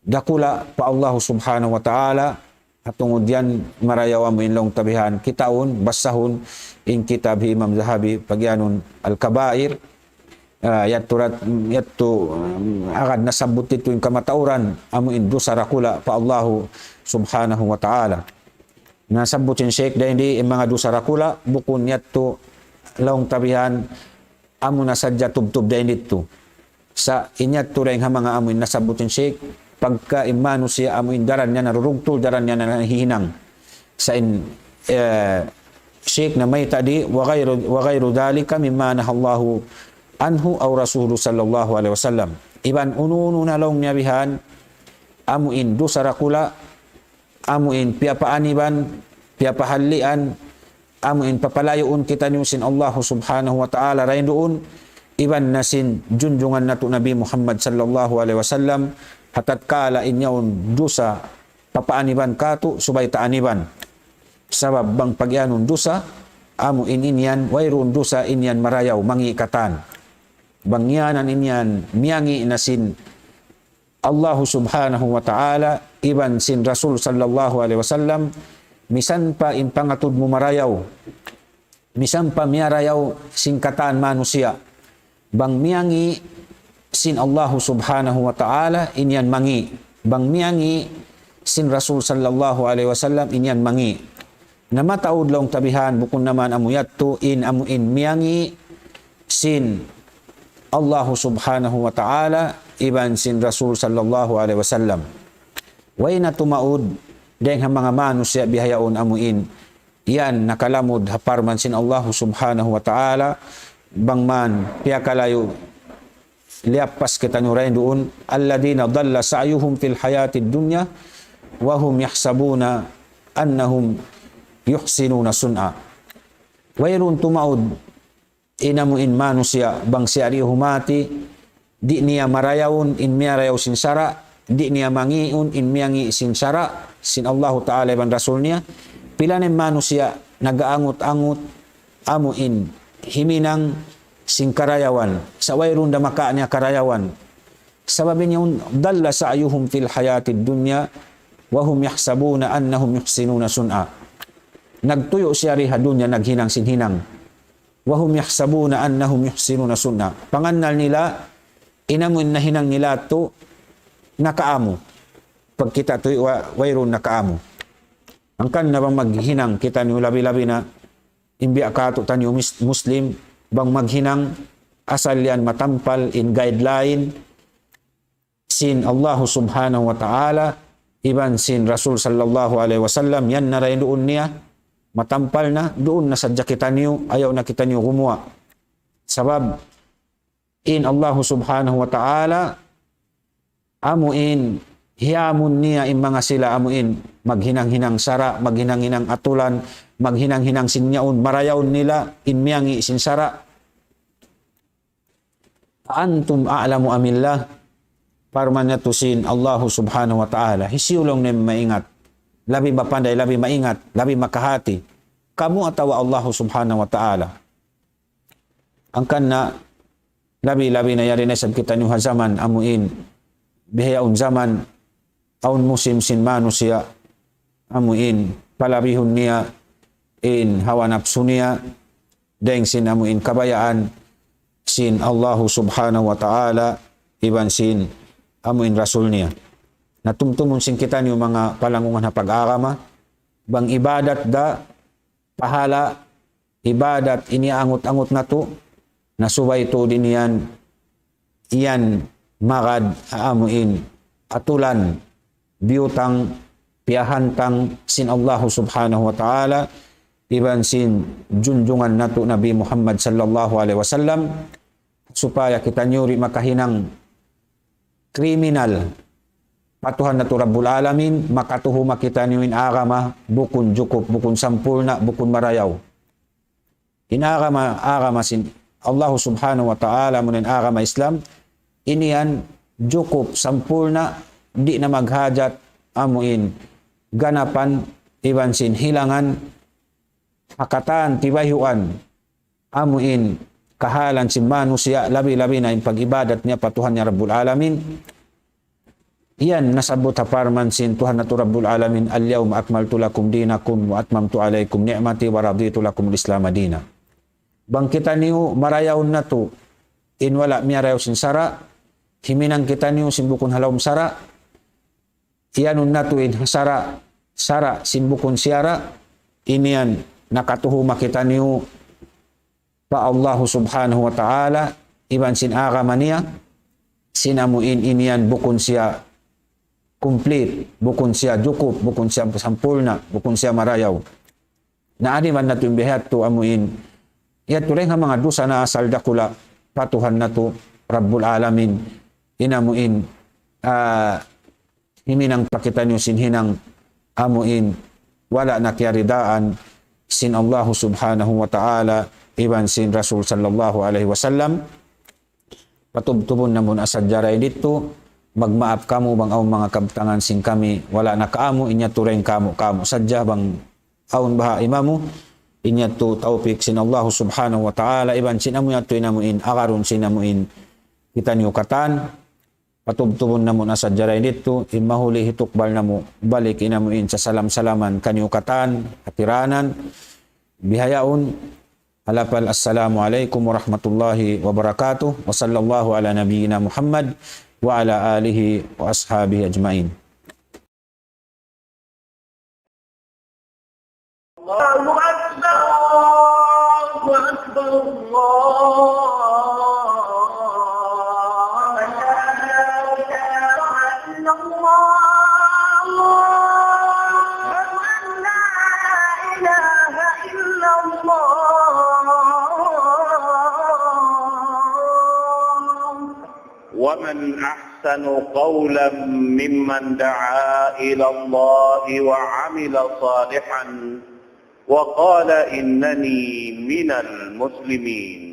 dakula' pa Allah Subhanahu wa Ta'ala, hatungud yan marayaw amu in laung ta bihan, kitaun, basahun, in kitab hi Imam Zahabi, pagiyanun Al-Kabair, ah, yadtu rat-, yadtu, um, agad nasabbut ditu in kamatauran, amu in dusa dakula' pa Allah Subhanahu wa Ta'ala. Nasabbut sin Sheikh dayn di in manga dusa dakula', bukun yadtu laung ta bihan, amu na sadja tubtub dayn didtu. Sa' in yadtu dayn ha manga amu in nasabbut sin Sheikh, pagka in manusiya' amu in daran niya narurugtul, daran niya nahihinang. Sa' in, eh, Sheikh namayta' di, وغير، وغير ذلك مما نهى الله عنه أو رسوله صلى الله عليه وسلم. Iban unu-unu na laung niya bihan, amu in dusa dakula', amu in piyapaaniban, piyapahallian, amu in papalayuun kitaniyu sin Allah Subhanahu wa Ta'ala dayn duun, iban na sin junjungan natu' Nabi Muhammad sallallahu alayhi wasallam, ha tatkala in yaun dusa papaaniban katu', subay ta aniban. Sabab bang pagiyanun dusa, amu in in yan, wayruun dusa in yan marayaw, mangi' katan. Bang iyanan in yan, miyangi' na sin Allahu Subhanahu wa Ta'ala, iban sin Rasul sallallahu alayhi wasallam, misan pa in pangatud mu marayaw, misan pa miyarayaw sin katan manusiya'. Bang miyangi' sin Allahu Subhanahu wa Ta'ala, in yan mangi'. Bang miyangi' sin Rasul sallallahu alayhi wasallam, in yan mangi'. Na mataud laung ta bihan, bukun na man amu yadtu in amu in miyangi' sin Allahu Subhanahu wa Ta'ala, iban sin Rasul sallallahu alayhi wasallam. Way na tumaud, dayn ha manga manusiya' bihaun amu in, yan nakalamud ha parman sin Allahu Subhanahu wa Ta'ala, bang man piyakalayu, liyappas kitaniyu dayn duun, الذين ضل سعيهم في الحياة الدنيا وهم يحسبون أنهم يحسنون صنعا. Wayruun tumaud in amu in manusiya' bang siya di' humati, di' niya marayawun in miyarayaw sin sara', di' niya mangiun in miyangi' sin sara', sin Allahu Ta'ala iban Rasul niya. Pila na in manusiya' nag-aangut-angut, amu in himinang sin karayawan, sa' wayruun damaka niya karayawan. Sabab in yaun, ضل سعيهم في الحياة الدنيا وهم يحسبون أنهم يحسنون صنعا. Nagtuyu' siya di ha dunya naghinang sin hinang. وهم يحسبون أنهم يحسنون صنعا. Pangannal nila, in amu in nahinang nila tu, nakaamu. Pagkita' tu, wa-, wayruun nakaamu. Hangkan na bang maghinang kitaniyu labi-labi na, in biya' katu'taniyu mis-, Muslim, bang maghinang asal yan matampal in guideline sin Allahu Subhanahu wa Ta'ala, iban sin Rasul sallallahu alayhi wasallam, yan na dayn duun niya, matampal na, duun na sadja kitaniyu, ayaw na kitaniyu gumuwa'. Sabab, in Allahu Subhanahu wa Ta'ala, amu in hiyamun niya in manga sila amu in maghinang-hinang sara', maghinang-hinang atulan, maghinang-hinang sin yaun, marayawun nila in miyangi' sin sara'. أأنتم أعلم أم الله؟ Parman natu' sin Allahu Subhanahu wa Ta'ala. Hisiyu laung niya maingat, labi mapanday, labi maingat, labi makahati? Kamu atawa Allahu Subhanahu wa Ta'ala? Hangkan na labi-labi na yari na isab kitaniyu ha jaman amu in. Bihaun jaman, awn musim sin manusiya' amu in palabihun niya in hawa napsu niya, dayng sin amu in kabayaan sin Allahu Subhanahu wa Ta'ala, iban sin amu in Rasul niya. Na tumtumun sin kitaniyu manga palanggungan ha pag-agama, bang ibadat da, pahala', ibadat ini angut-angut natu', na subay tuud in yan, yan magad ha amu in atulan, biyutang, piyahantang sin Allahu Subhanahu wa Ta'ala, iban sin junjungan natu' Nabi Muhammad sallallahu alayhi wasallam, supaya kitaniyu di' makahinang kriminal pa Tuhan natu' Rabbul Alamin, makatuhuma kitaniyu in agama bukun jukup, bukun sampurna', bukun marayaw. In agama, agama sin Allahu Subhanahu wa Ta'ala, amu in agama Islam, ini yan jukup, sampurna', di' na maghajat amu in ganapan iban sin hilangan, ha katan tibayhuan, amu in kahalan sin manusiya', labi-labi na in pag-ibadat niya pa Tuhan niya Rabbul Alamin. Yan nasabbut ha parman sin Tuhan natu' Rabbul Alamin, اليوم أكملت لكم دينكم وأتممت عليكم نعمتي ورضيت لكم الإسلام دينا. Bang kitaniyu marayawun natu' in wala' miyarayaw sin sara', himinang kitaniyu sin bukun ha lawm sara', iyanun natu' in sara', sara' sin bukun siyara', in yan nakatuhuma kitaniyu pa Allahu Subhanahu wa Ta'ala, iban sin agama niya, sin amu in, in yan bukun siya complete, bukun siya jukup, bukun siya sampurna', bukun siya marayaw. Na adi man natu' in biya' hādtu amu in, yadtu dayn ha manga dusa na asal dakula' pa Tuhan natu' Rabbul Alamin, in amu in, ah, himinang pa kitaniyu sin hinang amu in wala' na kiyaridaan sin Allahu Subhanahu wa Ta'ala iban sin Rasul sallallahu alayhi wasallam. Patubtubun namu' na sadja dayn didtu, magmaap kamu bang awn manga kabtangan sin kami, wala' na kaamu, in yadtu dayn kamu', kamu' sadja bang awn baha' imamu, in yadtu tawpik sin Allahu Subhanahu wa Ta'ala, iban sin amu yadtu in amu in, agarun sin amu in, kitaniyu katan, patubtubun namu' na sadja dayn didtu, in mahuli hitukbal namu', balik in amu in, sasalam-salaman kaniyu katan, hatiranan, bihaun, ha lapal, السلام عليكم ورحمة الله وبركاته، وصلى الله على نبينا محمد وعلى آله وأصحابه أجمعين. الله أكبر، الله أكبر، الله أكبر. لا إله إلا الله. أشهد أن لا إله إلا الله. ومن أحسن قولا ممن دعا إلى الله وعمل صالحا وقال إنني من المسلمين.